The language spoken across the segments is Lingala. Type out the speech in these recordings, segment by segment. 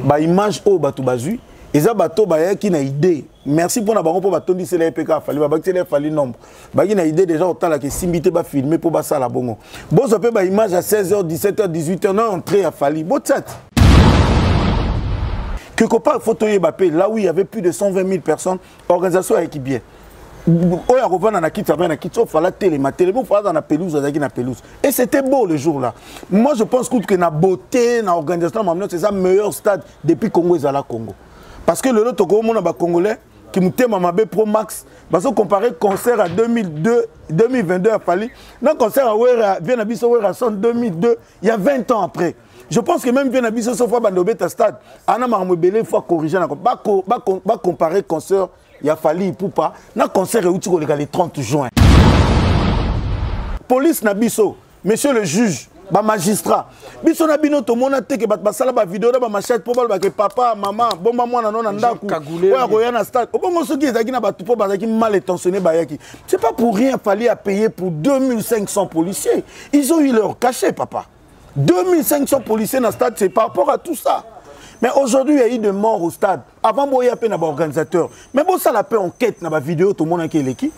Baimage oyo bato bazwi eza bato bayaki na idée. Merci mpona bango mpo batondisela ye mpe kaka Fally, babakisela ye Fally nombre. Bayaki na idée déjà kotalaka esimbi te, bafilme mpo basala bongo. Bozwa mpe baimage ya 16h, 17h, 18h na entrée ya Fally, botia te. Quelque part, faut toyeba mpe là où il y avait plus de 120 000 personnes, organisation ayaki bien. Oyo akovanda na kiti, avanda na kiti. Oyo Fally telema, telema. Oyo Fally aza na pelouse, azalaki na pelouse. Et c'était beau le jour là. Moi, je pense que na beauté, na organisation, na mamino, c'est ça meilleur stade depuis Congo ezala Congo. Parce que lelo tokomona bacongolais ki motema mabe pro max, bazocompare concert à 2002, 2022 ya Fally na concert ya Wera, vieux na biso Werrason, 2002, il y a 20 ans après. Je pense que même vieux na biso sofa bando obeta stade ana makambo ebele, faut corriger na bacompare concert ya Fally Ipupa na concert euti koleka le 30 juin. Police na biso, monsieur le juge, bamagistrat, biso na bino tomona te ke bato basala bavideo na bamachete mpo balobake papa, mama, bomba mwana no na ndako oyo akoya na stade. Obongo soki ezalaki na bato mpo bazalaki mal intentionné bayaki, c'est pas pour rien. Fally a payé pour 2500 policiers, ils ont eu leur cachet, papa. 2500 policiers na stade, c'est par rapport à tout ça. Mais aujourd'hui, il y a eu de morts au stade. Avant boya mpe na baorganisateur, mais bosala mpe enquête na bavideo tomonaki eleki.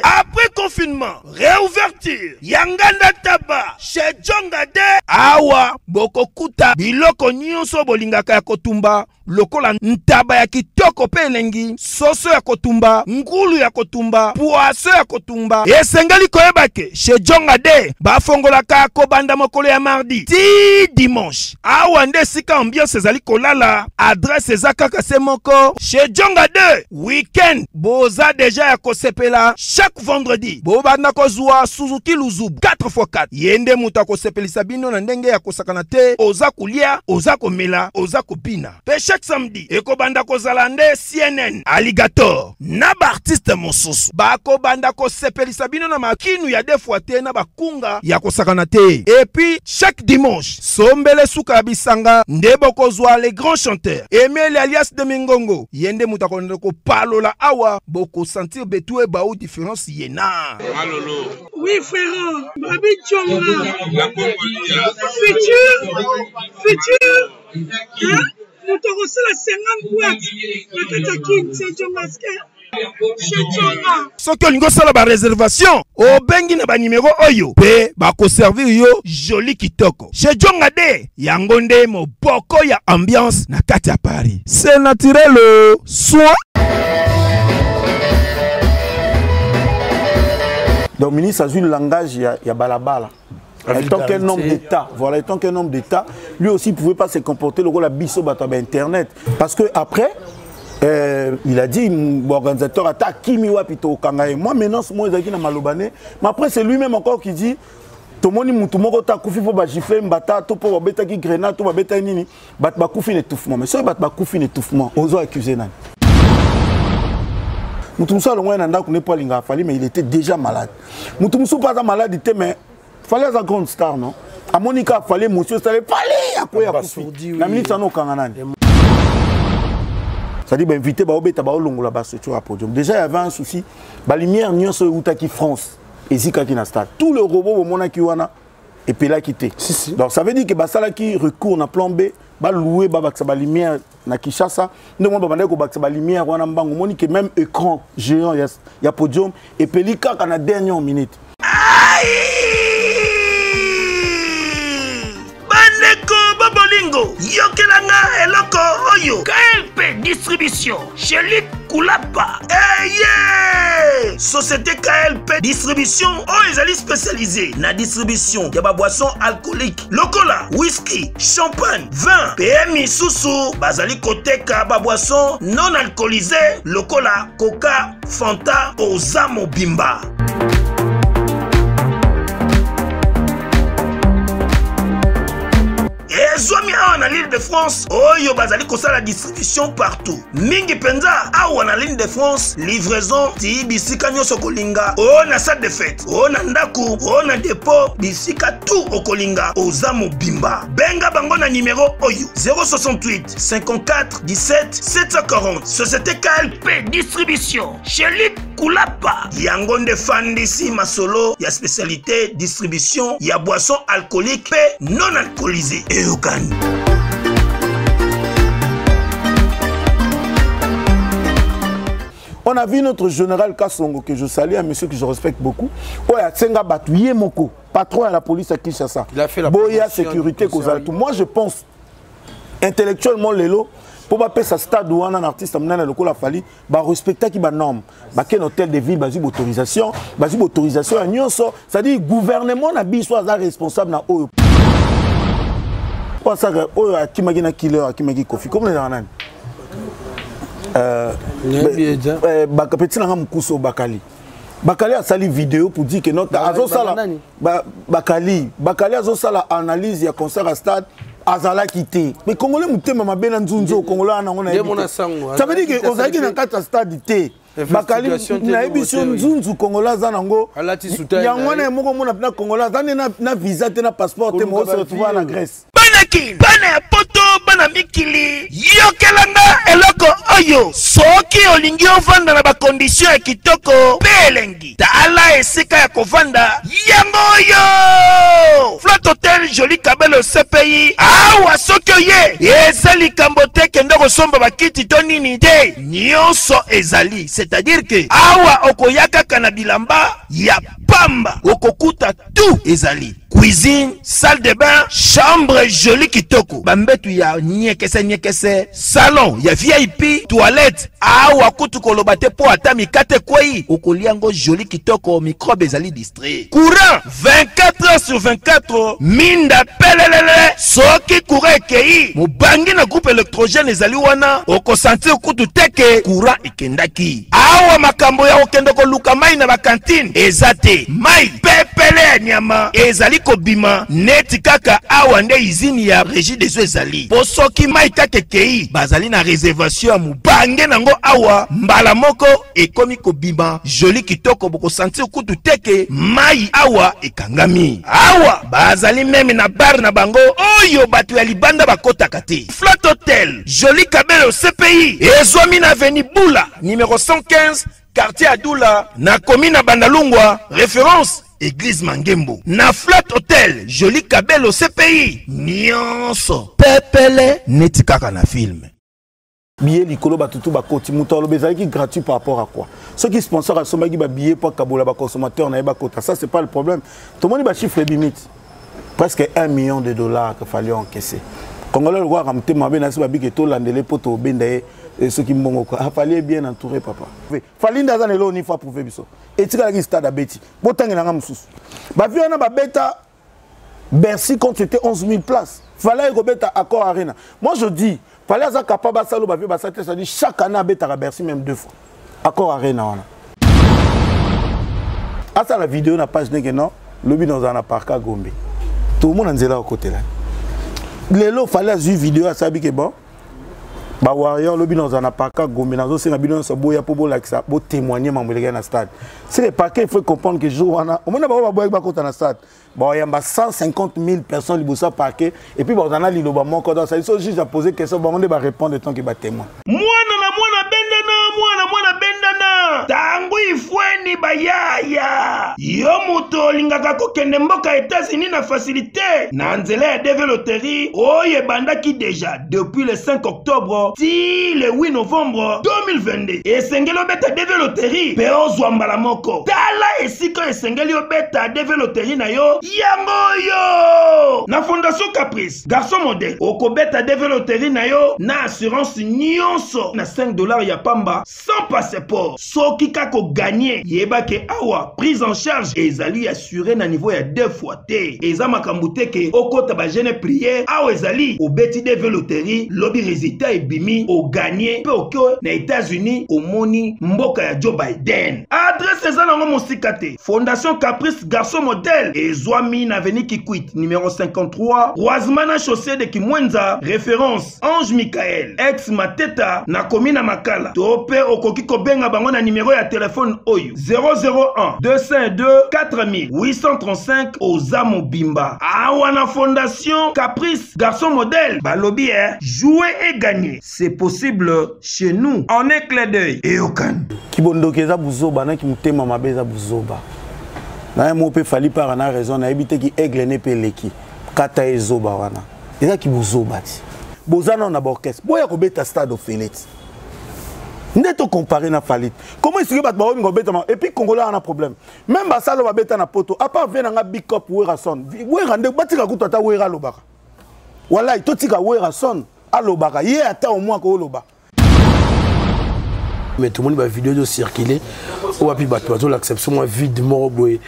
Après confinement, réouverture ya Nganda Taba chez Jonga de awa, bokokuta biloko nyonso bolingaka ya kotumba, lokola ntaba ya kitoko mpe elengi, soso ya kotumba, ngulu ya kotumba, poisson ya kotumba. Esengeli koyeba ke chez Jonga de bafongolaka kobanda mokolo ya mardi ti dimanche. Awa nde esika ambiance ezali kolala. Adresse eza kaka se moko, chez Jonga 2. Weekend boza deja ya kosepela. Chaque vendredi bobanda kozwa Suzuki Luzubu 4x4. Ye nde moto akosepelisa bino na ndenge ya kosakana te. Oza kolia, oza komela, oza kobina. Mpe chaque samedi ekobanda kozala nde CNN Alligator na baartiste mosusu bakobanda kosepelisa bino na makinu ya deux fois te, na bakunga ya kosakana te. Et puis chaque dimanche, sombele suka ya bisanga, nde bokozwa les grands chanteurs Emile alias de Mingongo. Ye nde moto akolanda kopalola awa, bokosentir betu ebau différence ye na Malolo. Oui, frère, Babi Djonga. La Congolia. Futur, futur, hein? Moto akosala 50 boîte na kati ya Kin, c'est Djongaske. Chez Djonga. Soki olingi osala bareservation, obengi na banimero oyo mpe bakoservir yo joli kitoko. Chez Jonga de yango nde moboko ya ambiance na kati ya Paris. C'est naturel, soin. Donc ministre azwi langage ya balabala. En tant qu'un homme d'État, voilà, en tant qu'un homme d'État, lui aussi ne pouvait pas se comporter lokola biso bato ya internet. Parce que après, il a dit, l'organisateur ata kimi wapi tokanga ye. Moi maintenant, moi ezalaki na malobane. Mais après, c'est lui-même encore qui dit, tomoni mutu moko ta kufi mpo bagifle mbata to mpo babetaki grenade to babetaki nini, bato bakufi na étouffement. Mais soki bato bakufi na étouffement, ozo accuse nani? Mutu mosusu alongwaki na ndako nde mpo alingaka Fally, mais il était déjà malade. Mutu mosusu mpo aza malade te, mais Fally aza grande star, non? Amoni kaka Fally, émotion esale, Fally akoya, akufi. Na minute wana okanga nani? C'est-à-dire bainvité baobeta, baolongola bastructure ya podium. Déjà, il y avait un souci, balumière nyonso eutaki France ezikaki na stade. Tout le robot bomonaki wana epelaki te. Si, si. Donc ça veut dire que basalaki recours na plan B, balouer, babakisa balumière na Kinshasa. Ndenge wana babandaki kobakisa balumière wana mbango, omoni ke même écran géant ya podium epeli kaka na dernière minute. Bandeko babolingo, yokelanga eloko oyo. KLP Distribution Shelik Kulapa eye société KLP Distribution oyo ezali spécialisé na distribution ya baboisson alcoolique lokola whisky, champagne, vin mpe misusu. Bazali koteka baboisson non alcoolisé lokola coca, fanta. Oza mobimba. Ezwami awa na l'Île de France oyo bazali kosala distribution partout, mingi mpenza awa na l'Île de France. Livraison ti bisika nyonso okolinga, oyo na salle de fête, oyo na ndako, oyo na dépôt, bisika tout okolinga. Oza mobimba, benga bango na nimero oyo: 068 54 17 740. Société KLP Distribution chez Luc. Kulapa yango nde fandisi masolo ya spécialité distribution ya boisson alcoolique mpe non alcoolisé. Eyokani. On a vu notre général Kassongo, que je salue, un monsieur que je respecte beaucoup. Oya Tsenga Batu Yemoko, patron à la police à Kinshasa. Il a fait la Boya promotion sécurité du concert. Kozala. Moi je pense intellectuellement lelo pour bapesa stade wana na artiste monene lokola Fally, barespectaki banorme, bakende hôtel de ville, bazwi baautorisation, bazwi baautorisation ya nyonso, c'est-à-dire gouvernement na biso aza responsable na oyo oyo asaka oyo akimaki na killer, akimaki Kofi komo ezalaka nani? Nayebi eza. Petit nanga mokusu oyo Bakali, Bakali asali vidéo pour dire que notre azosala nani? Bakali, Bakali azosala analyse ya concert à stade, azalaki te. Mais congolais motema mabe na nzunzu, congolais wana ngo Nde nayebi mona te. sango, Ça veut dire que azalaki ozalaki na te. kati ya stade te. Bakali Investigation te. nayebi so Ndenge nzunzu congolais aza nango. Alati soutane yango na wana ye. ye moko omona mpena congolais aza nde na visa te, na passeport te. Koluka Mo se retrouve na bavie. Grèce. Bana Kin, bana ya Poto, bana mikili, yokelanga eloko oyo. Soki olingi ovanda na bakondition ya kitoko mpe elengi, tala esika ya kovanda yango oyo: Flat Hotel Joli Kabelo CPI. Awa soki oye, eza likambo te kende kosomba bakiti to nini te, nyonso ezali. C'est-à-dire que awa okoya kaka na bilamba ya pamba, okokuta tout ezali: cuisine, salle de bain, chambre joli kitoko, bambetu ya nyekese nyekese, salon ya VIP, toilette. Awa kutu koloba te, mpo ata mikate ekwei, okolia yango joli kitoko, microbe ezali distrait. Courant 24 heures sur 24, minda pelelele. Soki courant ekei, mobangi na groupe électrogène ezali wana, okosentir kutu te ke courant ekendaki. Awa makambo ya kokende koluka mai na bakantine eza te, mai pepele ya nyama ezali kobima neti kaka awa nde izini ya Régie des eaux ezali. Mpo soki mai kaka ekei, bazali na réservation ya mobange nango awa, mbala moko ekomi kobima joli kitoko, bokosentir kutu te ke mai awa ekangami. Awa bazali même na bar na bango oyo bato ya libanda bakotaka te. Flat Hotel Joli Kabelo CPI ezwami na avenue Bula numéro 115, quartier Adula, na commune na Bandalungwa, référence église Mangembo. Na Flat Hotel Joli Kabelo CPI, nyonso pepele neti kaka na film. Billet likolo, bato tu bakoti, moto aloba ezalaki gratuit par rapport à quoi? Soki sponsor asombaki babillet mpo akabola baconsommateur na ye bakota, ça c'est pas le problème. Tomoni bachiffre ebimi ti presque 1 million de dollars que Fally encaissé. Congolais lokwaka motema mabe na so babiki tolandele mpo tobenda ye soki mbongo quoi. Fally est bien entouré, papa. Fally nde aza na eloko nini faut approuver biso? Etikalaki stade abeti, botangelanga mosusu bavi wana babeta Bercy quand c'était 11 000 places. Fallait kobeta Accor Arena. Moi je dis, fallait aza capable asalo bavi basate, c'est-à-dire chaque année abetaka Bercy même deux fois. Accor Arena wana. Asa la vidéo na page ndenge non, lobi dans na parka Gombe. Tout le monde nzela côté là. Lelo fallait azui vidéo asabi ke bon. Ba warrior, lobi dans na parka Gombe, nazo senga bino nyonso boya po bolakisa, bo témoigner mambo eleki na stade. C'est le parquet, il faut comprendre que jour wana, omona ba ba boya bakota na stade. Bon, il y a 150 000 personnes liboso parquet et puis bon, on a liloba moko dans ça. Il faut juste à poser question, bon, on va répondre tant qu'il va témoin. Mwana na mwana bendana, mwana mwana bendana, tangu ifweni bayaya. Yo moto olingaka kokende mboka États-Unis na facilité na nzela ya DV Loterie oyo ebandaki déjà depuis le 5 octobre ti le 8 novembre 2022, esengeli obeta DV Loterie mpe ozwa mbala moko. Tala esika esengeli obeta DV Loterie na yo yango oyo: na Fondation Caprice Garçon Modèle. Okobeta DV Loterie na yo na assurance nyonso na 5 $ ya pamba, sans passeport. Soki kaka ogagner, yeba ke awa prise en charge ezali assuré na niveau ya deux fois te. Eza makambo te ke okota bajeûne, prière. Awa ezali obeti DV Loterie, lobi résultat ebimi, ogagner mpe oke na États-Unis, omoni mboka ya Joe Biden. Adresse eza nango mosika te: Fondation Caprice Garçon Modèle ezwami na avenue Kikwit numéro 53, croisement na chaussée de Kimwenza, référence Ange Michael, ex Mateta, na komi na Makala to mpe mpe okoki kobenga bango na nimero ya telefone oyo 001 202 4835. Oza mobimba awa na Fondation Caprice Garçon Modèle. Balobi e jouer et gagner, c'est possible chez nous en un clin d'œil. Eyokani. Kibondoki eza buzoba, naki motema mabe eza buzoba. Na ye moko mpe Fally para na raison, nayebi te ki aigle ne mpe eleki kata ye zoba wana, eza kibuzoba ti. Boza nano na baorchestre, boya kobeta stade ofele ti nde tocompare na Fally. Comment esike bato baolinga kobetama? Et puis congolais wana problème, même basala oyo babeta na poto, à part vie nanga big cop Werason. Wera nde batika kutu, ata Wera alobaka, walai totika Werason alobaka ye, ata omwaka oloba. Mais tomoni bavideo ezocircule oyo wapi bato bazolakisa biso mwa vide moko boye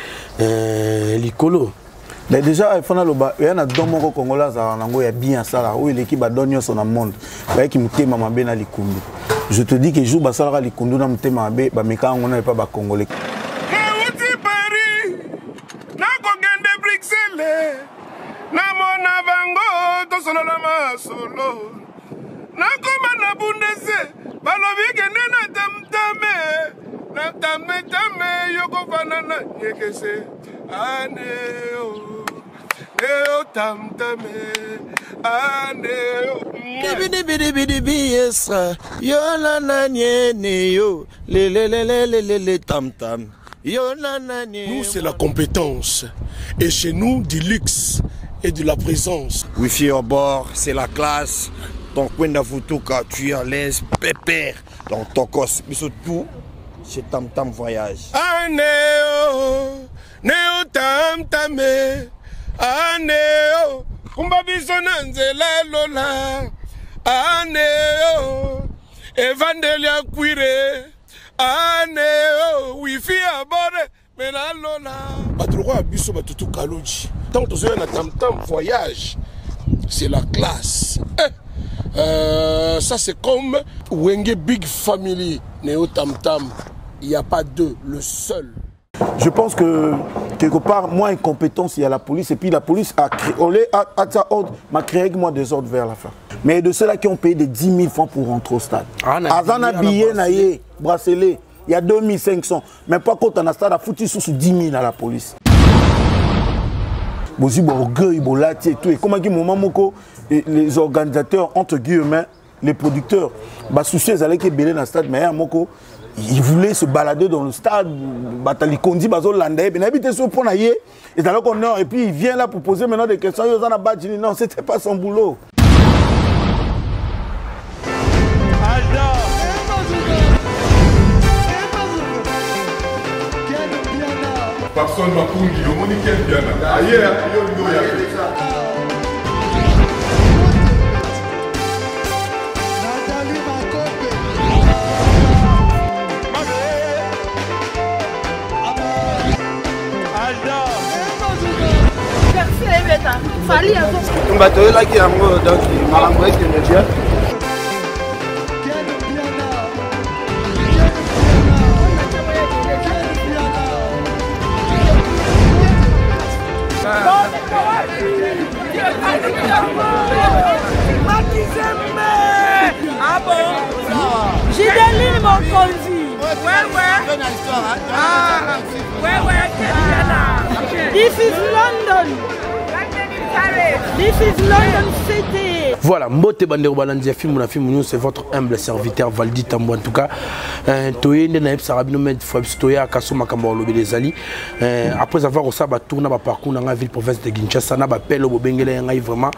likolo. Mais déjà il faut naloba, eya na don moko congolais azalaka nango ya bien, asala oyo eleki badon nyonso na monde, bayeki motema mabe na likundu. Je te dis que jour basalaka likundu na motema mabe, bameka yango na epa bacongolais. Nauti Paris, nakokende Bruxelles, namona bango, tosolola masolo. Nakoma na Bundese, balobi kende na tamtame, na tametame, yokofanda na nyekese aneo neo tamtame aneo. Dibidibidibidibi esra yo na naniene yo lelelelelelele tam tam yo na nanie. Nous, c'est la compétence. Et chez nous, du luxe et de la présence. Wifi au bord, c'est la classe. Ton coin d'Avutuka, tu es à l'aise, pépère. Dans ton cos, mais surtout, chez Tam Tam Voyage. Aneo neo tamtame aneo, kumba biso na nzela lola aneo, evandeli ya kwire aneo, wifi ya bore mela lola. Bato lokola biso, bato tu kaluji, ntango tozoya na Tamtam Voyage, c'est la classe. Eh, ça c'est comme Wenge Big Family. Neo Tam Tam, il n'y a pas deux, le seul. Je pense que quelque part, moi, incompétence, il y a la police, et puis la police a créé, à, ordre, m'a créé avec moi des ordres vers la fin. Mais de ceux-là qui ont payé des 10 000 francs pour rentrer au stade. Ah, na Aza na billet, billet, na na ye, bracelet, il y a 2500. Mais pas quand on a stade, a foutu sous 10 000 à la police. Bozi orgueil, bolati et tout. Et comment moment moko, et les organisateurs, entre guillemets, les producteurs, bah, souci, ils allaient belé dans le stade, mais un moko, ils voulaient se balader dans le stade, batali kondi bazolanda ye, mais nayebi te so mpona ye ezalaki honneur, et puis il vient là pour poser maintenant des questions, yo oza na badge. Non, c'était pas son boulot. Papson Makungi, omoni Ken Biana aye yo olingi oya te. Nathalie Makope. Tumba toyelaki yango, donc makambo ekende bien. Ken Piana. Ken Piana. Ken Piana. Makizembe. Ah bon. Gideline Mokonzi. Ouais. Ah, ouais. This is London. This is London City. Voilà, mbote bandeko balandi ya film na film nyonso, c'est votre humble serviteur Valdi Tambo. En tout cas, toye nde nayebisaka bino maintes fois, biso toyaka so makambo ya kolobela ezali. Après avoir kosala batour na baparcours na ngai, ville province de Kinshasa, na bapele oyo bobengela ya ngai vraiment,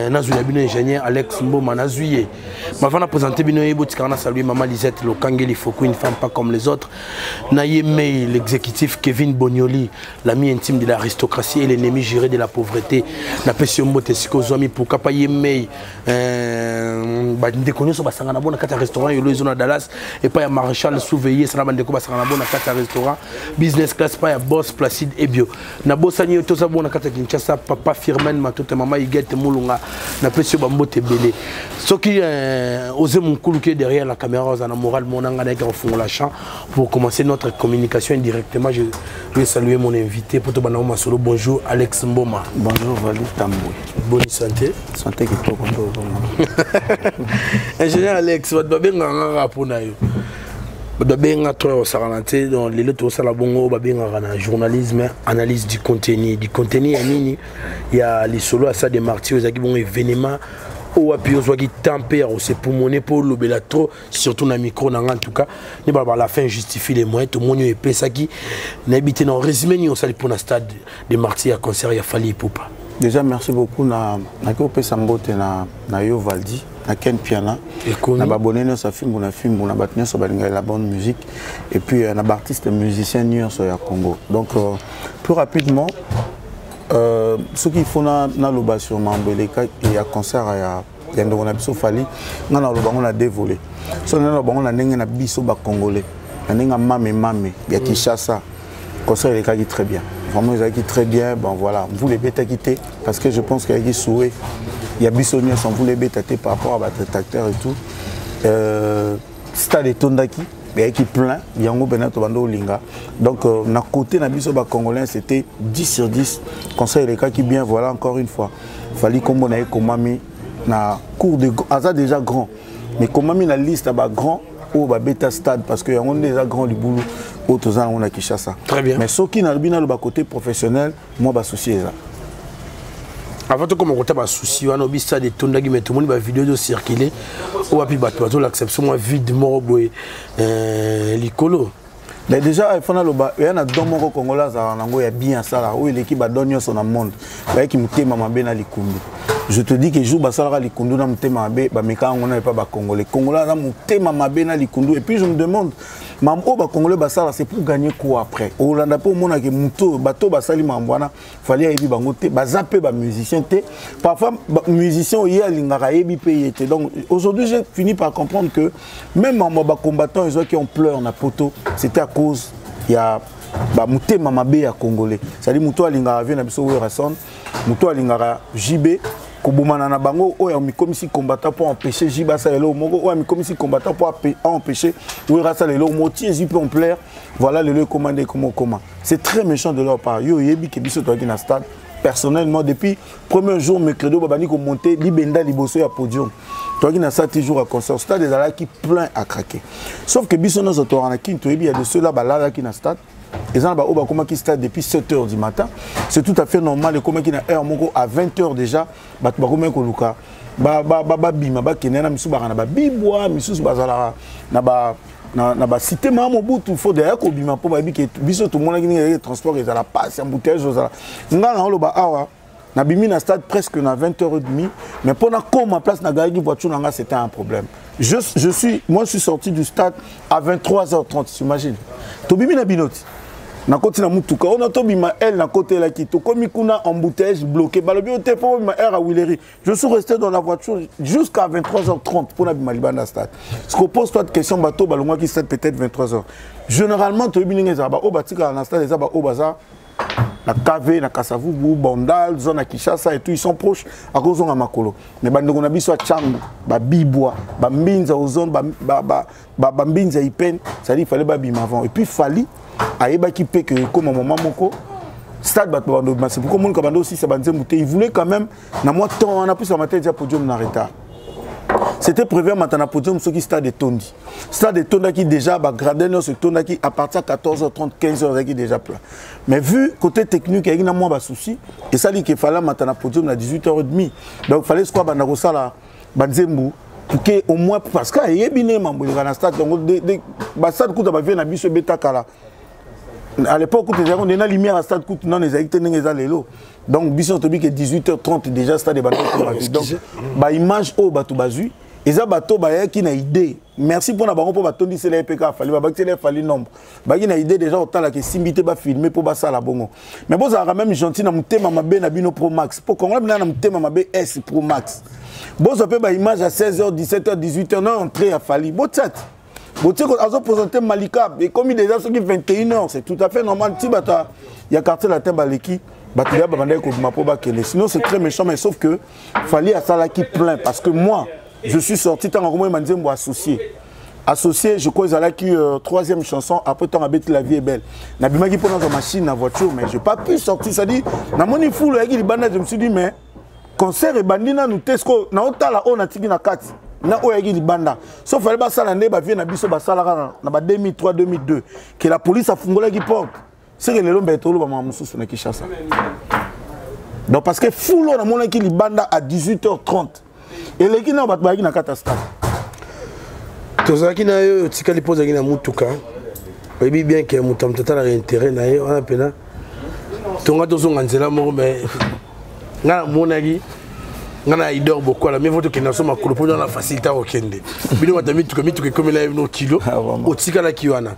nazwi na bino ingénieur Alex Mboma, nazwi ye. Mais avant na présenter bino ye, botikaka na saluer mama Lisette Lokangeli Foko, une femme pas comme les autres, na ye mei l'exécutif Kevin Bonioli, l'ami intime de l'aristocratie et l'ennemi juré de la pauvreté. Napesi yo mbote esika ozwami. Pourquoi pas ye mei bandeko nyonso basangana bo na kati ya restaurant Yolo ezo na Dallas, epai ya Maréchal Souveye sana, bandeko basangana bo na kati ya restaurant Business Class, epai ya Boss Placide Ebio. Nabosani yo, toza bo na kati ya Kinshasa, papa Firmin Matote, mama Igete Mulumba. Mulunga napesi yo bambote ebele. Soki Ose Mokulu qui est derrière la caméra, oza na moral monanga nayaki kofungola champ pour commencer notre communication indirectement. Je vais saluer mon invité po tobanda ngo masolo. Bonjour Alex Mboma. Bonjour Vali Tambwe. Bonne santé. Santé kitoko nde ozomona. Ingénieur Alex, bato babengaka kaka mpo na yo, bato babenga to ya kosakana te. Donc lelo tokosala bongo, babengaka na journalisme analyse du contenu, du contenu ya nini, ya lisolo ya stade de Martyr. Ezalaki bongo événement oyo wapi ozwaki temps mpe ya kosepumone mpo olobela trop, surtout na micro na nga. En tout cas, nde balobaka la fin justifie les moyens. Tomoni oyo epesaki, nayebi te na résumé nini osali mpo na stade de Martyr ya concert ya Fally Ipupa. Déjà, merci beaucoup. Na naki opesa mbote na yo Valdi, na Ken Piana, na babone nyonso ya fimbu na fimbu, na bato nyonso balingaka la bonne musique, et puis na baartiste musicien nyonso ya Congo. Donc plus rapidement, soki il faut naloba sur mambo eleka ya concert ya ndeko na biso Fally, nga naloba ngo na deux volets. So naloba ngo na ndenge na biso bacongolais, na ndenge ya mame mame ya Kinshasa, concert elekaki très bien, vraiment ezalaki très bien. Bon voilà, mvula ebetaki te, parce que je pense qu'il eyaki souhait ya biso nyonso, mvula ebeta te par rapport à badétracteurs et tout. Stade etondaki, eyaki plein, yango mpena tobanda olinga. Donc na côté na biso bacongolais, c'était 10 sur 10, concert elekaki bien. Voilà, encore une fois, Fally, kombo na ye komami na cour de, aza déjà grand, mais komami na liste ya bagrand oyo babeta stade, parce que yango nde eza grand libulu oyo toza nango na Kinshasa. Très bien. Mais soki nalobi, naloba côté professionnel, mwa basouci eza. Avant tokoma kota basusi wana, obi stade etondaki, mais tomoni bavideo ezocircule oyo wapi bato bazolakisa biso mwa vide moko boye likolo. Mais déjà, il faut naloba eya na don moko congolais azalaka nango ya bien, asala oyo eleki badon nyonso na monde, bayeki motema mabe na likundu. Je te dis que jour basalaka likundu na motema mabe, bameka yango na epa bacongolais. Congolais aza motema mabe na likundu. Et puis je me demande, mambo oyo bacongolais basala, c'est pour gagner quoi après? Olanda mpe omonake moto, bato basali mambo wana, Fally ayebi bango te, baza mpe bamusicien te. Parfois musicien oye alingaka, ayebi mpe ye te. Donc aujourd'hui, j'ai fini par comprendre que même mambo bacombattant ezwaki ampleur na poto, c'était à cause ya bamotema mabe ya congolais. C'est-à-dire moto alingaka vie na biso Werrason, moto alingaka JB, kobomana na bango, oyo amikomisi combattant mpo empêcher JB asala eloko moko, oyo amikomisi combattant mpo empêcher oyo asala eloko moko, ti ezwi mpe ampleur. Voilà, lelo ekoma nde ekoma okoma. C'est très méchant de leur part. Yo oyebi ke biso toyaki na stade personnellement depuis premier jour, mercredi, babandi komonte libenda liboso ya podium. Toyaki na stade toujours à concert, stade ezalaki plein à craquer, sauf que biso nyonso toyaka na Kini, toyebi ya de ceux là balalaki na stade. Eza na baoyo bakomaki stade depuis 7 heures du matin, c'est tout à fait normal. Ekomaki na heure moko, à 20 heures déjà, bato bakomaki koluka babima, bakende na misusu baka na babibwa, misusu bazalaka na bacité maa Mobutu, fo deya kobima mpo bayebi ke biso tomonaki ndenge ezalaki, transport ezala pasi, embouteillage ozala. Nga na oloba awa, nabimi na stade presque na 20h30, mais mpo nakoma place nagalaki voiture na nga, c'était un problème. Je suis moi je suis sorti du stade à 23h30, t'imagines? Tobimi na bino ti nakoti na mutuka oyo, tobima ele, nakotelaki, tokomi kuna, embouteillage, bloqué, balobi o te mpo bima aire à Huilerie. Je suis resté dans la voiture jusqu'à 23h30 pour nabima libanda stade. Ce qu'on pose toi de question, bato balongwaki stade peut-être 23h. Généralement, toyebi ndenge ezala, baoyo batikala na stade eza baoyo baza na KV, na Kasavubu, Bandal, zone ya Kinshasa et tout, ils sont proches, akozonga makolo. Mais bandeko na biso ya Tshangu, babibwa, bambinza ozone, bambinza ipene, c'est-à-dire il fallait babima avant. Et puis Fally ayebaki mpe ke ekoma moment moko stade bato bando bima. C'est pourquoi monika bando aussi sa banzembo te, il voulait quand même na mwa temps wana pusa matin dia podium na retard. C'était prévu amata na podium soki stade etondi. Stade etondaki déjà, bagradin nyonso etondaki à partir ya 14h30, 15h ezalaki déjà plein. Mais vu côté technique eyaki na mwa basouci, esali ke fallait amata na podium na 18h30. Donc fallait sikoa banda kosala banzembo pour que au moins, parce que ayebi nde mambo eleka na stade. Donc bastade kuta bavie na biso ebeta kala, à l'époque kuta ezalaki nde na lumière ya stade kutu nano ezalaki te ndenge eza lelo. Donc biso tobi ke 18h30 déjà stade ebanda kokoma. Donc baimage oyo bato bazwi eza bato bayaki na idée, merci mpona bango mpo batondisela ye mpe kaka Fally, babakisela ye Fally nombre, bayaki na idée déjà kotalaka esimbi te, bafilme mpo basala bongo. Mais bozalaka même gentil na motema mabe na bino pro max, mpo kongola bina na motema mabe s pro max. Bozwa mpe baimage ya 16h, 17h, 18h na entrée ya Fally, botia te, botie azoprésente Malika, ekomi déjà soki 21h, c'est tout à fait normal. Ti bato ya Quartier Latin baleki. Bato ya babandaki kobima mpo bakende. Sinon c'est très méchant, mais sauf que Fally asalaki plein, parce que moi je suis sorti ntango akomoyema nzembo associé. Associé, je crois ezalaki troisième chanson après ntango abeti La vie est belle. Nabimaki mpo nazwa machine na voiture, mais j'ai pas pu sortir. C'est-à-dire namoni fulu ayaki libanda, je me suis dit mais concert ebandi nanu te, siko naotala oyo natiki na kati na oyo ayaki libanda. So Fally basala nde bavie na biso basalaka na ba 2003 2002 que la police afungolaki porte, c'est que lelo mbele toloba makambo mosusu na Kinshasa. Donc parce que fulu oyo namonaki libanda à 18h30 eleki na bato bayaki na kati ya stade. Tozalaki na yo, otikali mpo ozalaki na mutuka, oyebi bien ke moto ya moto atalaka intérêt na ye wana mpena tonga tozonga nzela moko. Mais ngai namonaki ngai na Idor Bokwala, mais faut tokende na so makolo mpo na facilité akokende. Bino bato ya mituka, mituka ekomela ye bino kilo. Otikalaki wana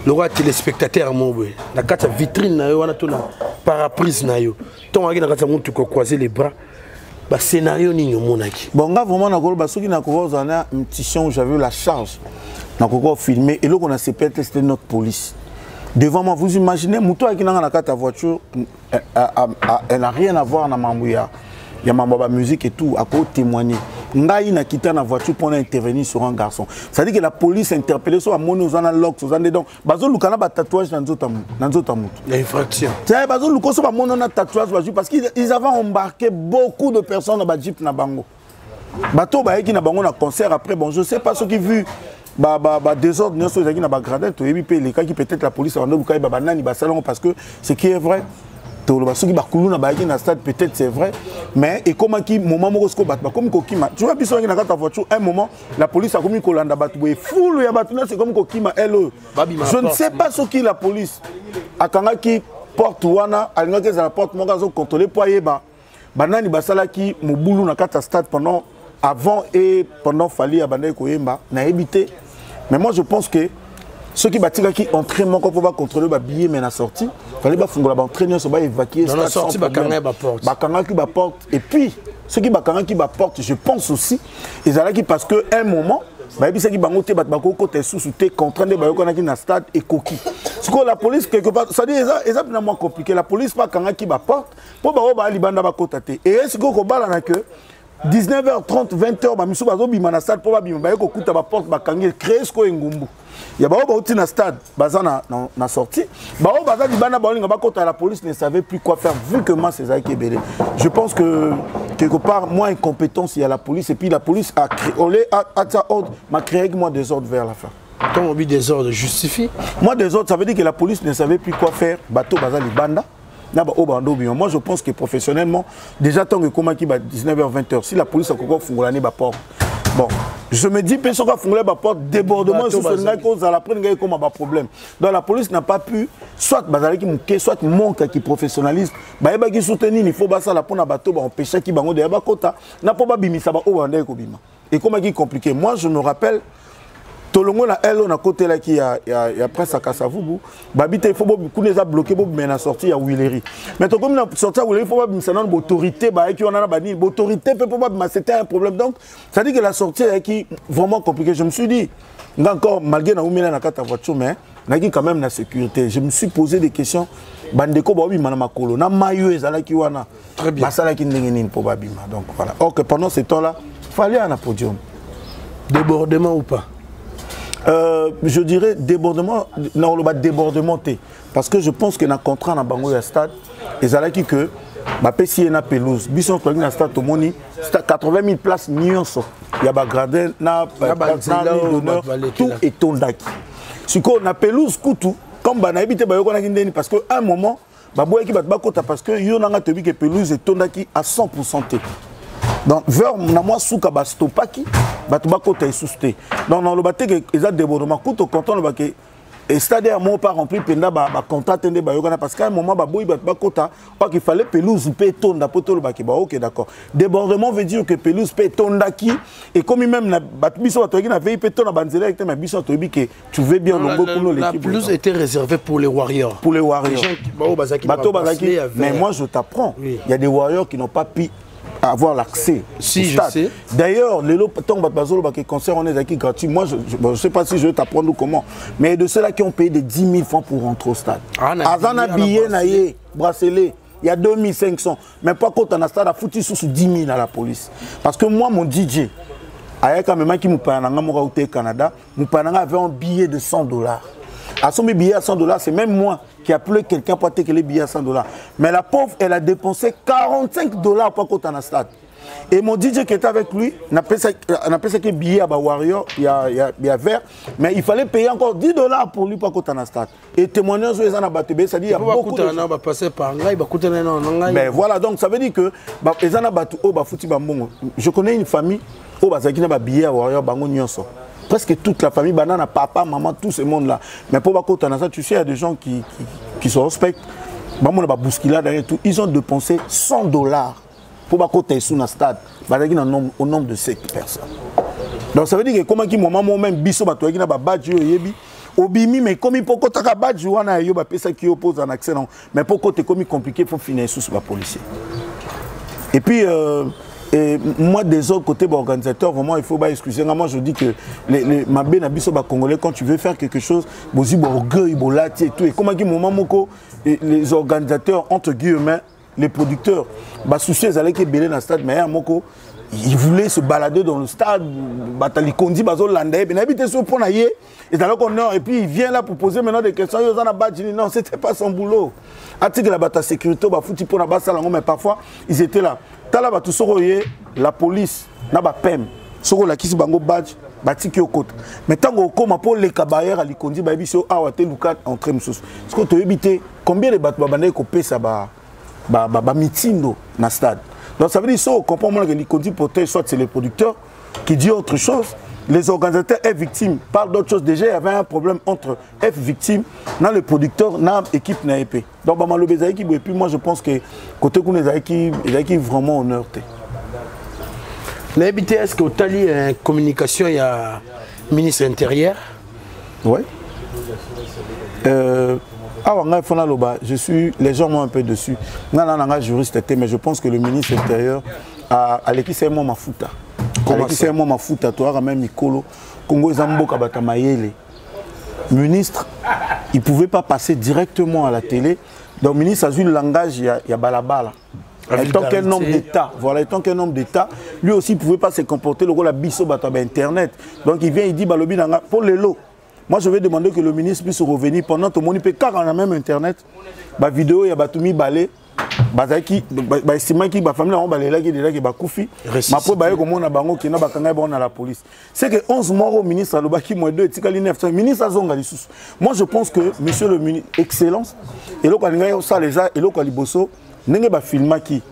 lokola téléspectateur moko boye na kati ya vitrine na yo wana to na paraprise na yo. Ntongo ayaki na kati ya motuka, croiser les bras, bascénario nini omonaki? Bon, nga vraiment nakoloba soki nakoki kozala na mission, j'avais la charge, nakoki kofilmer eloko na sepele te, c'était notre police devant moi. Vous imaginez, moto ayaki nanga na kati ya voiture, elle n'a rien à voir na mambo ya mambo ya bamusique et tout, ako témoigner. Ngai nakita na voiture mpona intervenir sur un garçon. C'est à dire que la police interpellé so amoni oza na locks, oza nde, donc bazoluka na batatouage na nzoto ya motu. Ya infraction. Bazoluka so bamoni na tatouage, bazwi, parce qu'ils avaient embarqué beaucoup de personnes na bajeep na bango, bato bayaki na bango na concert. Après, bon, je sais pas soki vu ba désordre nyonso ezalaki na bagradin, toyebi mpe elekaki, peut-être la police abanda luka yeba banani basalango. Parce que ce qui est vrai, toloba soki bakuluna bayaki na stade, peut-être c'est vrai, mais ekomaki moment moko sikoyo bato bakomi kokima. Tu vois, biso oyaki na kati ya voiture, un moment la police akomi kolanda bato boye, fulu ya bato nyonso ekomi kokima ele oyo. Je ne sais pas soki la police akangaki porte wana, alingaki ezala porte moko azocontrôle mpo ayeba banani basalaki mobulu na kati ya stade pendant, avant et pendant Fally abandaki koyemba, nayebi te. Mais moi je pense que soki batikaki entrée moko mpo bacontrôle babillet, mais na sortie Fally bafungola baentrée nyonso, baévacue. Stade, bakangaki baporte. Et puis soki bakangaki baporte, je pense aussi ezalaki parce que un moment bayebisaki bango te bato bakokota lisusu te, contrat nde bayokanaki na stade ekoki. Sikoyo la police quelque part, c'est-à-dire eza mpena mwa compliqué. La police bakangaki baporte mpo bango baya libanda bakota te. Eye sikoyo kobalana ke 19h30, 20h, bamisu bazobima na stade mpo babima, baye kokuta baporte bakangi, créé sikoyo engumbu ya bao bauti na stade baza na sortie, bao baza libanda baolinga bakota. La police ne savait plus quoi faire vu que masse ezalaki ebele. Je pense que quelque part moi incompétence il y a la police, et puis la police a créé atia ordre, m'a créé moi désordre vers la fin. Quand on dit désordre, justifie. Moi désordre, ça veut dire que la police ne savait plus quoi faire. Bateau baza libanda na baoyo bando obima. Moi je pense que professionnellement déjà, ntango ekomaki ba 19h, 20h, si la police akoki kofungola ne baporte, bon, je me dis mpe soki afungola baporte, débordement lisusu elingaki kozala, après ngai ekoma baproblème. Donc la police n'a pas pu, soit bazalaki moke, soit manque ya professionnalisme, bayebaki su te nini faut basala mpona bato baempêchaki bango deya bakota na mpo babimisa baoyo bandaki kobima. Ekomaki compliqué. Moi je me rappelle, tolongo na elo nakotelaki ya Prince ya Kasavubu, babi te, il faut kuna eza bloqué, bobima na sortie ya Huilerie. Mais tokomi na sortie ya Huilerie, faut babimisa nano baautorité bayaki wana na banini, baautorité mpe mpo babima, c'était un problème. Donc ça dit que la sortie eyaki vraiment compliqué. Je me suis dit, nga encore, malgré naumela na kati ya voiture, mais nayaki quand même na sécurité, je me suis posé des questions: bandeko baobima na makolo na mai oyo ezalaki wana, basalaki ndenge nini mpo babima? Donc voilà. Or que pendant ce temps là Fally na podium. Débordement ou pas? Je dirais débordement, non, débordement te, parce que je pense que na contrat na bango ya stade ezalaki que bapesi ye na pelouse. Biso tozalaki na stade, tomoni 80 000 places nyonso ya bagradin na d'honneur, tout etondaki. Sikoyo na pelouse kutu, comme banayebi te bayokanaki ndeni, parce que un moment baboyaki bato bakota, parce que yo nanga toyebi ke pelouse etondaki à 100 te. Donc vers na mwa suka bastopaki bato bakota lisusu te. Donc naloba te ke eza débordement. Kutu content loba ke stade ya moko pas rempli mpenza, bacontrat te nde bayokana, parce qu'à un moment baboyi bato bakota, or qu'il fallait pelouse mpe etonda mpo tolobaki ba ok, d'accord. Débordement veut dire que pelouse mpe etondaki, ekomi même na bato biso bato oyaki na vei mpe to na banzela te, mais biso toyebi ke tu veux bien longo kuno. La pelouse était réservée pour les warriors. Pour les warriors, bato bazalaki. Mais moi je t'apprends, il y a des warriors qui n'ont pas pu avoir l'accès si au stade. Je sais. D'ailleurs, lelo tant bato bazoloba que concert on est gratuit. Moi je ne sais pas si je vais t'apprendre ou comment, mais de ceux-là qui ont payé des 10 000 francs pour rentrer au stade. Ah, Aza na billet na ye, bracelet. Ya 2500, mais mpo akota na stade afuti susu 10 000 à la police. Parce que moi, mon DJ ayaki, amemaki mopaya na nga moko auta Canada. Mopaya na nga avait un billet de 100 $. Asombi billet à 100 $. C'est même moi qui appelé quelqu'un pour atekele billet à 100 $. Mais la pauvre, elle a dépensé 45 $ pour akota na stade. Et mon DJ qui était avec lui napesaki billet ya bawarrior ya vert, mais il fallait payer encore 10 $ pour lui pour akota na stade. Et témoignage oyo eza na bato ebele, c'est-à-dire il y a beaucoup de Bakutana na bapasse par ngai, bakutana na ngai. Ben voilà, donc ça veut dire que eza na bato oyo bafuti bambongo. Je connais une famille oyo bazalaki na babillet ya warrior, bango nyonso, presque toute la famille, banana, papa, maman, tout ce monde là. Mais pour bakota na ça, tu sais, il y a des gens qui se respectent, bamona babousculade et tout, ils ont dépensé 100 $ pour bakota esu na stade. Bazalaki na nombre, au nombre de 7 personnes. Donc ça veut dire que komaki moment mo même biso bato oyaki na babadge oyo oyebi obimi, mais komi mpo kotaka badge wana yo bapesaki yo mpo ozala na accès nango, mais mpo kota ekomi compliqué, faut fina lisusu bapolicier. Et puis et moi, des autres côté organisateur, vraiment, il faut pas excuser. Moi, je dis que les mabe na biso ba Congolais, quand tu veux faire quelque chose, bozi bo orgueil, bolati et tout. Et comment dit moment moko, et les organisateurs, entre guillemets, les producteurs, ba souci ezalaki ebele na stade, mais ya moko, il voulait se balader dans le stade, batali kondi bazolanda ye, nayebi te so mpo na ye ezalaki honneur. Et puis il vient là pour poser maintenant des questions: yo oza na badge? Non, c'était pas son boulot. Atikela bato ya sécurité bafuti mpona basala yango. Mais parfois ils étaient là, tala bato, soki oye la police na bapem, soki olakisi bango badge, batiki yo kota. Mais ntango okóma mpo oleka barrière ya likondi, bayebi so awa te, luka entrée mosusu. Soki toyebi te combien de bato babandaki kopesa bamitindo na stade. Donc ça veut dire, so ocomprend mona que likondi protège, soit c'est le producteur qui dit autre chose, les organisateurs et victimes parlent d'autre chose. Déjà, il y avait un problème entre F victime na le producteur na équipe na EP. Donc bamaloba ezalaki boye. Et puis moi, je pense que côté kuna ezalaki vraiment honneur te. Nayebi te, est ce que otali communication ya ministre intérieur? Ouais. Awa ngai fona loba, je suis légèrement un peu dessus. Ngai na nanga juriste te, mais je pense que le ministre intérieur alekisi ye mwa mafuta, alekisi ye mwa mafuta. Toyaka même mikolo, Congo eza mboka bato ya mayele. Ministre, il pouvait pas passer directement à la télé. Donc ministre azwi le langage ya balabala. Étant qu'un homme d'État, voilà, étant qu'un homme d'État, lui aussi ne pouvait pas se comporter lokola biso bato ya internet. Donc il vient, il dit balobi nanga pour lelo. Moi, je vais demander que le ministre puisse revenir pendant tout le monde, car on a même internet, ba vidéo ya bato mibale bazalaki, baestimaki bafamille yango balelaki delaki bakufi, mapo baye komona bango kena bakanga bango na la police. C'est que 11 morts au ministre alobaki, moins 2 etikali 9. Ministre azonga lisusu. Moi, je pense que monsieur le ministre, excellence, eloko alingaki osala eza eloko ya liboso, ndenge bafilmaki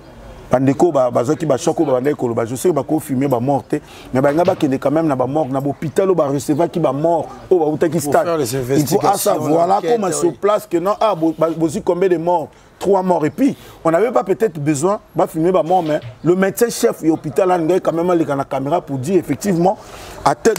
bandeko bazwaki bachoc oyo babandaki koloba. Je sais bakofilme bamort te, mais balinga bakende quand même na bamorgue, na bahôpital oyo barecevaki bamort oyo bautaki stade. Il faut asa, voilà, comme sur place que non, ah, bozwi combien de morts? Trois morts. Et puis on n'avait pas peut-être besoin bafilmer bamort, mais le médecin chef ya hôpital alingaki quand même aleka na caméra pour dire effectivement,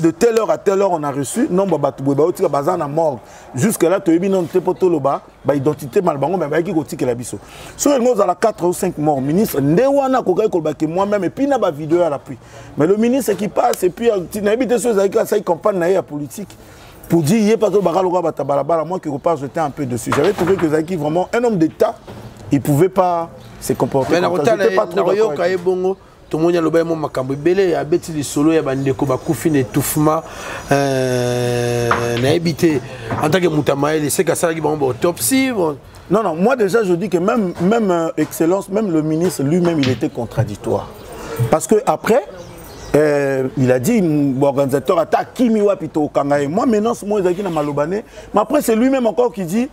de telle heure à telle heure, on a reçu nombre bato boye baotika baza na morgue. Jusque là toyebi nano te mpo toloba baidentité mal bango, mais bayaki kotikela biso. Soki elingi ozala 4 ou 5 morts, ministre nde wana akokaki kolobaki moi-même, et puis na bavideo à l'appui. Mais le ministre qui passe, et puis nayebi te so ezalaki asali campagne na ye ya politique pour dire ye pas baka lokola bato ya balabala. Moi, quelque part, j'étais un peu dessus. J'avais trouvé que ezalaki vraiment un homme d'État, il pouvait pas se comporter comme ça. J'étais pas trop d'accord. Nakoyoka ye bongo, tomoni aloba ye mo makambo ebele, abeti lisolo ya bandeko bakufi na étouffement. Nayebi te, en tant que moto ya mayele, seke asalaki bango baautopsie, bon. Non, non, moi déjà je dis que même Excellence, même le ministre lui-même, il était contradictoire. Parce que après, il a dit, l'organisateur ata kimi wapi tokanga ye. Moi maintenant, moi ezalaki na maloba ne. Mais après, c'est lui-même encore qui dit,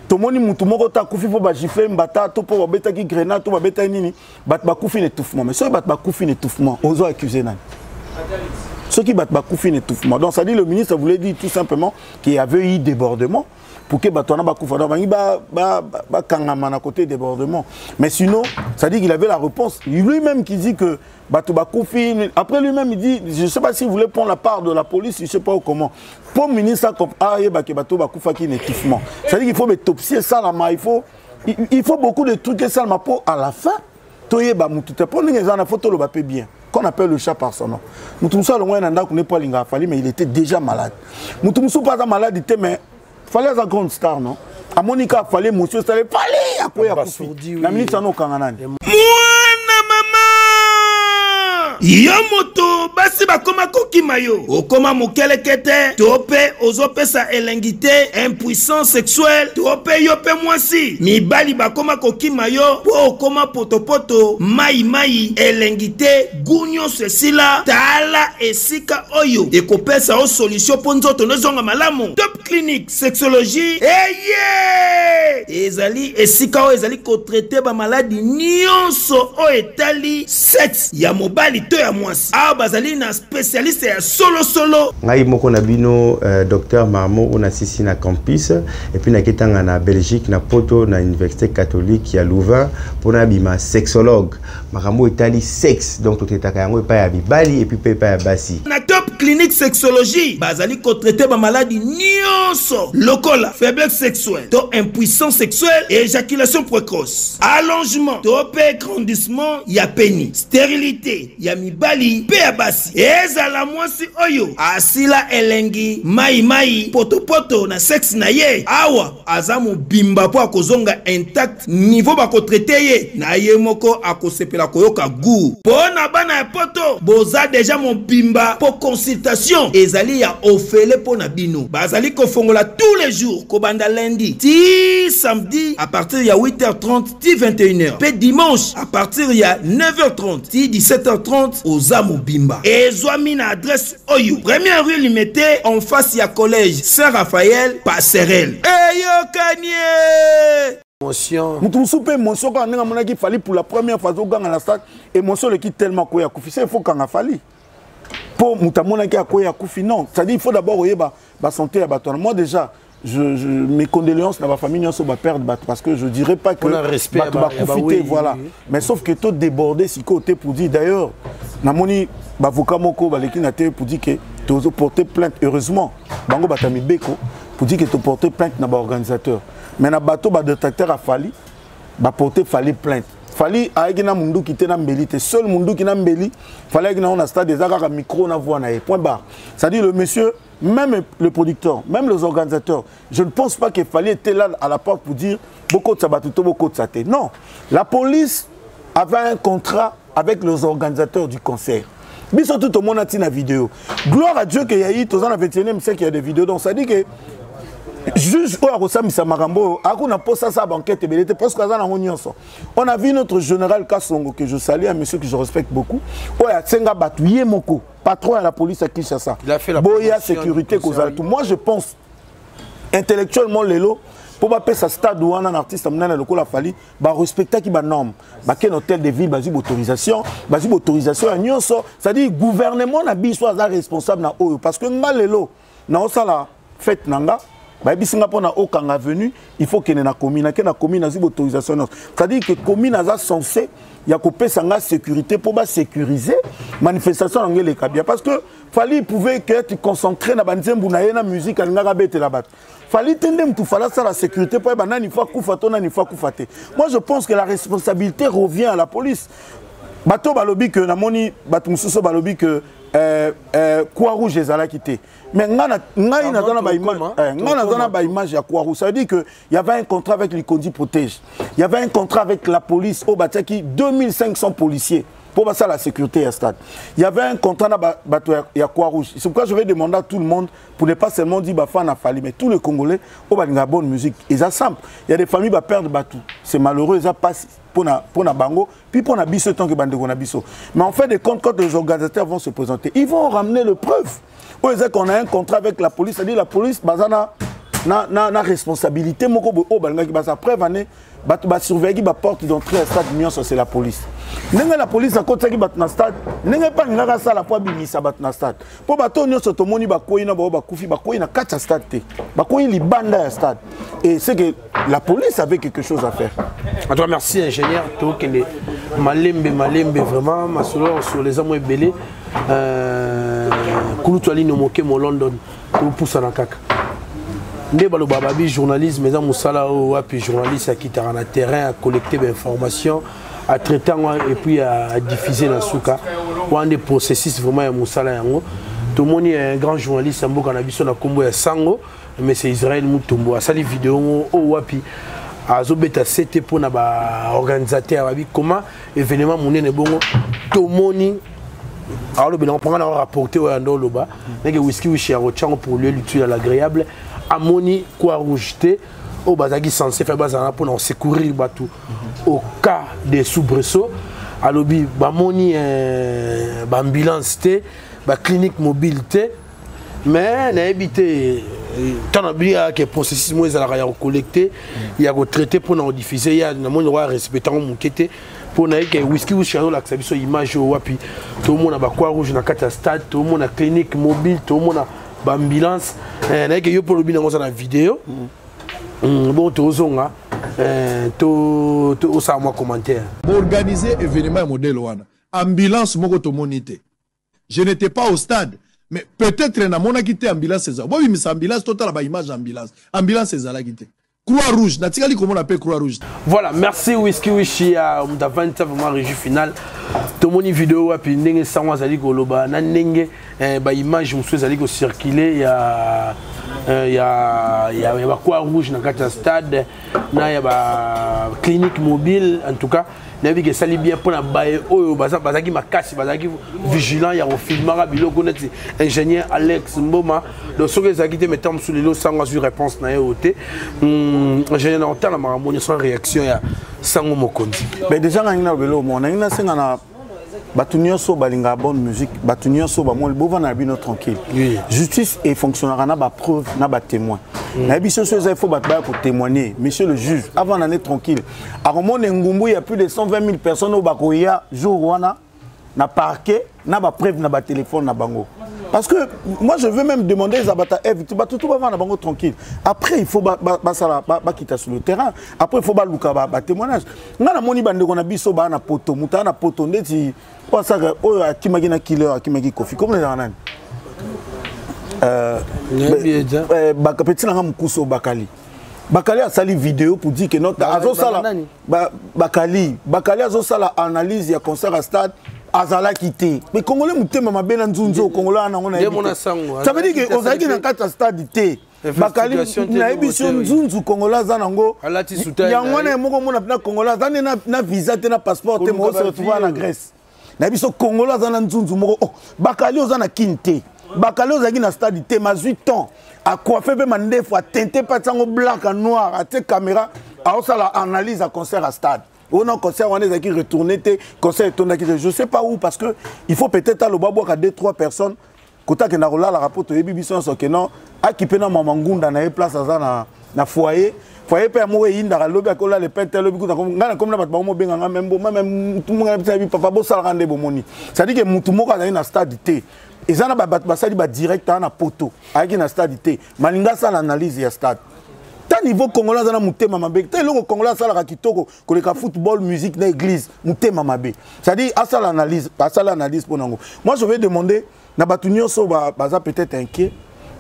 tomoni mutu moko ta kufi mpo bagifle mbata to mpo babetaki grenade to babetaki nini, bato bakufi na étouffement. Mais soki bato bakufi na étouffement, ozo accuse nani soki bato bakufi na étouffement? Donc ça dit, le ministre voulait dire tout simplement qu'il y avait eu débordement pour que bato wana bakufa. Donc bangi bakangama na côté débordement. Mais sinon, ça dit qu'il avait la réponse lui-même qui dit que bato bakufi. Après, lui-même il dit, je sais pas s'il voulait prendre la part de la police, je sais pas comment, pour ministre ayebake bato bakufaki na étouffement. Ça dit qu'il faut autopsie esalama, il faut beaucoup de trucs esalama po à la fin toyeba mutu te. Mpo ndenge eza na, faut toloba mpe bien qu'on appelle le chat par son nom. Mutu mosusu alongwai na ndako ne po alingaka Fally, mais il était déjà malade. Mutu mosusu mpo aza malade te, mais Fally aza grande star, non? Amoni kaka Fally, émotion esale Fally. akwei akufi na minute wana okanga nani? Mwana mama, yo moto basi bakoma kokima yo, okoma mokelekete to mpe ozopesa elengi te, impuissant sexuel, to mpe yo mpe mwasi mibali bakoma kokima yo mpo okoma potopoto, mai mai, elengi te, gu nyonso esila. Tala esika oyo ekopesa yo solution mpo nzoto nozonga malamu. Top Clinique Sexologie eye ezali esika oyo ezali kotraite bamaladi nyonso oyo etali sexe ya mobali to ya mwasi. Awa bazali na spesialiste ya solosolo. Ngai moko na bino Docteur Marmo oyo nasisi na campus et puis naketanga na Belgique na Poto na Université catholique ya Louvain mpo nabima sexologue. Makambo etali sexe, donc totetaka yango epai ya mibali et puis mpe epai ya basi. Na Top Clinique Sexologie bazali kotraite bamaladi nyonso lokola faiblesse sexuelle to impuissance sexuelle, éjaculation précoce, allongement to mpe grandissement ya peni, stérilité ya mibali mpe ya basi. Ezala mwasi oyo asila elengi, mai mai, potopoto na sexe na ye, awa aza mobimba mpo akozonga intact. Niveau bakotraite ye na ye moko akosepela koyoka goût. Mpo na bana ya poto boza deja mobimba mpo consultation ezali ya ofele mpo na bino. Bazali kofongola tous les jours kobanda lundi ti samedi à partir ya 8h30 ti 21h mpe dimanche à partir ya 9h30 ti 17h30. Oza mobimba. Ezwami na adresse oyo: première rue Limete, en face ya collège Saint-Raphaël, passerelle. Eyokani. Émotion. Moto mosusu mpe émotion kaka ndenge amonaki Fally pour la première fois azoganga na stade, émotion eleki tellement koya akufi. Se il faut kanga Fally mpo moto amonaki akoya akufi? Non, c'est-à-dire il faut d'abord oyeba basanté ya bato wana. Moi déjà, mes condoléances na bafamille nyonso baperdre bato, parce que je dirais pas que respect bato bakufi te, voilà, mais sauf que to débordé sikoyo te pour dire. D'ailleurs namoni bavocat moko baleki na te pour dire que tozoporter plainte. Heureusement bango bato ya mibeko, pour dire que toporter plainte na baorganisateur, mais na bato badétracteur ya Fally baporter Fally plainte. Fally ayaki na munduki te, na mbeli te. Seul munduki na mbeli Fally ayaki nango na stade eza kaka micro na voix na ye, point barre. C'est-à-dire le monsieur, même le producteur, même les organisateurs, je ne pense pas qu'il fallait être là à la porte pour dire beaucoup de sabatuto, beaucoup de saté. Non, la police avait un contrat avec les organisateurs du concert. Biso tout le monde a la vidéo. Gloire à Dieu qu'il y a eu, dans le 21e siècle, il y a des vidéos. Donc ça dit que juge oyo akosambisa makambo oyo akuna mposa asala baenquête ebele te, parce que aza nango nyonso. On a vu notre général Kasongo, que je salue, un monsieur que je respecte beaucoup, oyo asenga bato ye moko, patron ya la police à Kinshasa, boya sécurité kozala tout. Moi je pense intellectuellement, lelo mpo bapesa stade wana na artiste monene lokola Fally, barespectaki banorme, bakende hôtel de ville, bazwi baautorisation, bazwi baautorisation ya nyonso. C'est-à-dire gouvernement na biso aza responsable na oyo, parce que nga lelo naosala fête na nga, bayebisi nga mpona okanga avenue, il faut kende na commune. Ake na commune, azwi baautorisation nyonso. C'est-à-dire que commune aza censé ya kopesa nga sécurité mpo basécuriser manifestation yango eleka bien, parce que Fally pouvait être concentré na banzembu na ye, na musique alingaka abetela bato. Fally te nde mutu Fally asala sécurité mpo yeba nani fa kufa to nani fa kufa te. Moi je pense que la responsabilité revient à la police. Bato balobi que, namoni bato mosusu balobi que croix rouge ezalaki te, mais ngai naza na baimage ya croix rouge. Ça veut dire que il y avait un contrat avec l'Icondi Protège, il y avait un contrat avec la police oyo batiaki 2500 policiers pour ça la sécurité à stade. Il y avait un contrat na bato ya croix rouge. C'est pourquoi je vais demander à tout le monde, pour ne pas seulement dire bafan ya Fally, mais tous les Congolais oyo balinga bonne musique. Eza simple, il y a des familles ba perdre bato, c'est malheureux, eza pas pour na bango puis pour na biso tant que bandeko na biso. Mais en fait de compte, quand les organisateurs vont se présenter, ils vont ramener le preuve oyo eza qu'on a un contrat avec la police, c'est-à-dire la police baza na responsabilité moko boye oyo balingaki baza. Preuve ane bato basurveillaki baporte d'entrée ya stade nyonso, c'est la police. Ndenge la police akotisaki bato na stade, ndenge mpe alingaki asala mpo abimisa bato na stade, mpo bato nyonso tomoni bakwei na bao bakufi, bakwei na kati ya stade te, bakwei libanda ya stade, et c'est que la police avait quelque chose à faire. En tout cas, merci ingénieur. Tokende malembe malembe, vraiment masolo sur les amours ebele. Kulutu alino moke mo London, topusana kaka nde baloba babi journalisme eza mosala oyo wapi journaliste akitaka na terrain, acollecte bainformation, atraite yango et puis adiffuser na suka. Wana nde processus vraiment ya mosala yango. Tomoni un grand journaliste ya mboka na biso na nkombo ya Sango, mais c'est Israël Mutombo, asali video oyo wapi Azobeta sete mpona baorganisateur babi comment événement monene bongo tomoni alobela ngo mpo nga na rapporte oyo ando oloba ndenge whisky wishi ya kotyango pour lui l'utile à l'agréable. Amoni croix rouge te oyo bazalaki censé fa bazala mpona kosecourir bato au cas de soubresaut. Alobi bamoni euh, baambulance te, baclinique mobile te. Mais nayebi te ntango nabi ke processus moko ezalaka ya kocollecte, ya kotraite mpona kodiffuse. Ya namoni lokola respecte yango moke te, mpo nayebi ke Whisky Wishi azolakisa biso image oyo wapi tomona bacroix rouge na kati ya stade, tomona clinique mobile, tomona baambulance. Nayebi ke yo mpo olobi nango oza na video. Bon, tozonga tosala mwa commentaire. Boorganize événement ya modèle wana, ambulance moko tomoni te. Je n'étais pas au stade, mais peut-être namonaki te ambulance eza. Bobimisa ambulance, totala baimage ambulance. Ambulance ezalaki te, croix rouge natikali komona mpe croix rouge. Voilà, merci Whisky Wishi ya moto avandi vraiment régie finale. Tomoni video wapi ndenge sango azali koloba na ndenge eh, baimage mosusu ezali kocircule ya eh, ya ya, ya bacroix rouge na kati ya stade na ya baclinique mobile. En tout cas, nayebi ke esali bien mpona baye oyo bazalaki makasi, bazalaki vigilant ya kofilmaka biloko neti ingénieur Alex Mboma. Donc soki ezalaki te, mais mosusu lelo sango azwi réponse na ye oyo te. Ingénieur, na kotala makambo nyonso, réaction ya sango mokonzi? Mais déjà ngai na lobelo mo nangi nasenga na bato nyonso balingaka bonne musique, bato nyonso bamoni, bovanda na bino tranquille. Justice efonctionnaka na bapreuve na batémoin. Nayebi soso eza, il faut bato baya kotémoigner. Monsieur le juge avant nane tranquille, akomona engumbu ya plus de 120 000 personnes oyo bakoya jour wana na parquet na bapreuve na batelefone na bango, parce que moi je veux même demander eza bata eve, bato to bavanda bango tranquille. Après il faut basala, bakita sur le terrain. Après il faut baluka batémoignage. Ngai namoni bandeko na biso baa na poto, moto aa na poto ndeti oyo asaka oyo akimaki na killer, akimaki Kofi, komona ezalaka nani, petit nanga mokusu oyo Bakali. Bakali asali vidéo pour dire que notre azosala Bakali, Bakali azosala analyse ya concert à stade, azalaki te. Mais congolais motema mabe na nzunzu, congolais wana yango nayebi te. Ça veut dire que ozalaki na kati ya stade te, Bakali. Nayebi so nzunzu congolais aza nango yango wana moko omona mpena congolais aza nde na visa te, na passeport te, moko se retrouve na Grèce. Nayebi so congolais aza na nzunzu moko. Oh, Bakali oza na Kini te, Bakali ozalaki na stade te, mazwi temps acoiffe mpe mandefu, atente mpe atiango black noir, atie caméra, aosala analyse ya concert à stade. Oyo concert wana ezalaki retourné te, concert etondaki te, je sais pas où, parce que il faut peut-être aloba bwaka deux trois personnes kota akenda kolalaka, mpo toyebi biso nyonso ke non, akipe na mama ngunda na ye place aza na foyer. Foyer mpe ya moko eyindaka lobi, akolala epai te lobi kuta. Ngai nakomi na bato bango mobenga nga me mboma me mutu moko yebi papa bosalaka nde bomoni. C'est-à-dire ke mutu moko azali na stade te, eza na bato basali badirect aa na poto, ayaki na stade te, malinga asala analyse ya stade. Ta niveau congolais aza na motema mabe te. Eloko congolais asalaka kitoko koleka football, musique na église, motema mabe. C'est-à-dire asala analyse, asala analyse mpo nango. Moi je vais demander na bato nyonso baza peut-être inquiet.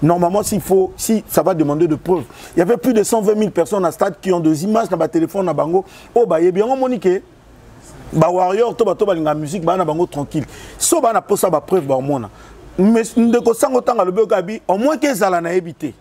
Normalement, s'il faut, si ça va demander de preuves, il y avait plus de 120 000 personnes à stade qui ont des images dans téléphone na bango. Oh bayebi yango, moni ke ba warrior to bato balinga musique bana bango tranquille, so bana posa ba preuve baomona. Mais ndeko sango ntango alobi okabi au moins ke ezala, nayebi te.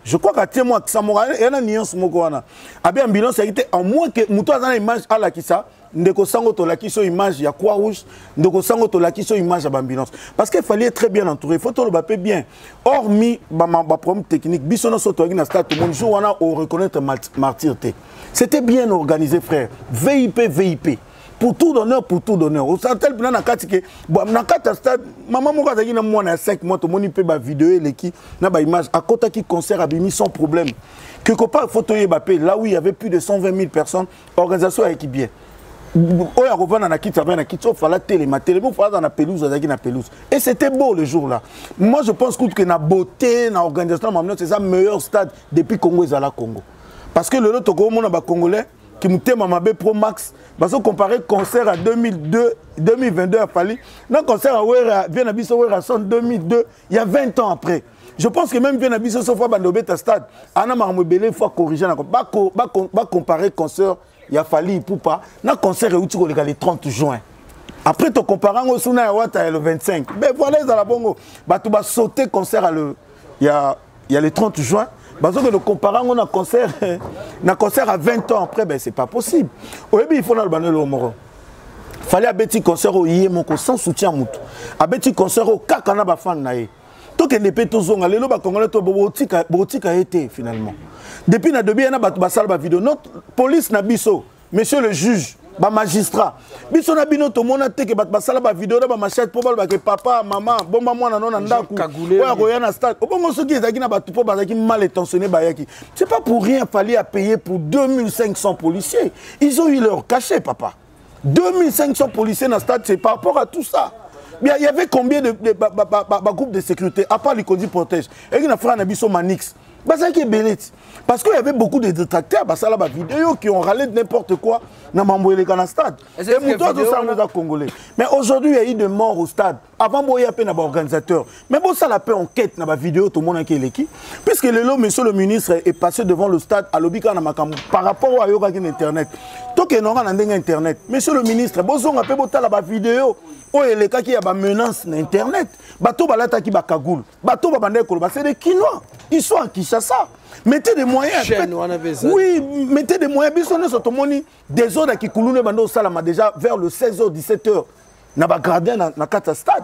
Je crois qu'atie mwa akisa moko eya na nuance moko wana, abi ambulance yaki te, au moins ke moto aza na image alakisa. Ndeko sango, tolakisi yo image ya croix rouge. Ndeko sango, tolakisi yo image ya baambulance, parce que fallait être très bien entouré. Faut toloba mpe bien, hormis baproblème technique, biso nyonso toyaki na stade, tomoni jour wana oreconnaître martyr te. C'était bien organisé, frère. Vip vip pour tout d'honneur, pour tout d'honneur. Osatel mpena na kati ke na kati ya stade, mama moko azalaki na mwana ya 5 mois, tomoni mpe bavideo eleki na baimage, akotaki concert, abimi sans problème. Quelque part faut toyeba mpe là où il y avait plus de 120 000 personnes, organisation ayaki bien. Oyo akovanda na kiti avanda na kiti, oyo fala telema telema, oyo fala aza na pelouse azalaki na pelouse. Et c'était beau le jour là. Moi je pense que na beauté, na organisation na mamino, c'est ça meilleur stade depuis Congo ezala Congo, parce que lelo tokomona bacongolais ki motema mabe pro max bazocompare concert à 2002, 2022 ya Fally na concert ya Wera, vie na biso Wera son 2002, il y a 20 ans après. Je pense que même vie na biso sofa bando obeta stade ana makambo ebele, faut corriger na bacompare concert ya Fally Ipupa na concert euti koleka le 30 juin. Après tocompare yango suna ya Wata ya le 25. Ben voilà, ezala bongo, bato basaute concert ya le 30 juin. Bazokende comparer yango na concert, na concert à 20 ans après, ben c'est pas possible. Oyebi, il faut naloba na eloko moko. Fally abeti concert oyo ye moko sans soutien mutu. Abeti concert oyo kaka na bafan na ye. Tokende mpe tozonga lelo, bacongolais to bokotika ye te. Finalement, depuis na debi ye na bato basala bavideo. Notre police na biso, monsieur le juge, bamagistrat, biso na bino tomona te ke bato basala bavideo na bamachete mpo balobake papa, mama, bomba mwana no na ndako oyo akoya na stade. Obongo soki ezalaki na bato mpo bazalaki mal intentionné bayaki, c'est pas pour rien. Fally a payé pour 2500 policiers, ils ont eu leur cachet, papa. 2500 policiers na stade, c'est par rapport à tout ça. Bien, il y avait combien de ba, ba, ba, ba, groupes de sécurité à part Likondi Protège et na frère na biso Manix? Bazalaki ebele ti, parce qu'il y avait beaucoup de détracteurs, basala ba vidéo qui ont râlé de n'importe quoi na mambo eleka na stade. Et moto azosala eza congolais. Mais aujourd'hui, il y a eu de morts au stade. Avant boya mpe na baorganisateur, mais bosala mpe enquête na bavideo tomonaki eleki, puisque lelo monsieur le ministre est passé devant le stade, alobi kaka na makambo par rapport oyo ayokaki na internet. Tokendanga na ndenge internet, monsieur le ministre, bozonga mpe botala bavideo oyo elekaki ya bamenace na internet. Bato balataki bacagoule, bato babandaki koloba, c'est des Kinois, ils sont à Kinshasa. Mettez des moyens. Chaîne wana mpe ezali. Oui, mettez des moyens. Biso nyonso tomoni désordre ya kikuluna ebanda osalama déjà vers le 16h, 17h na bagradin na kati ya stade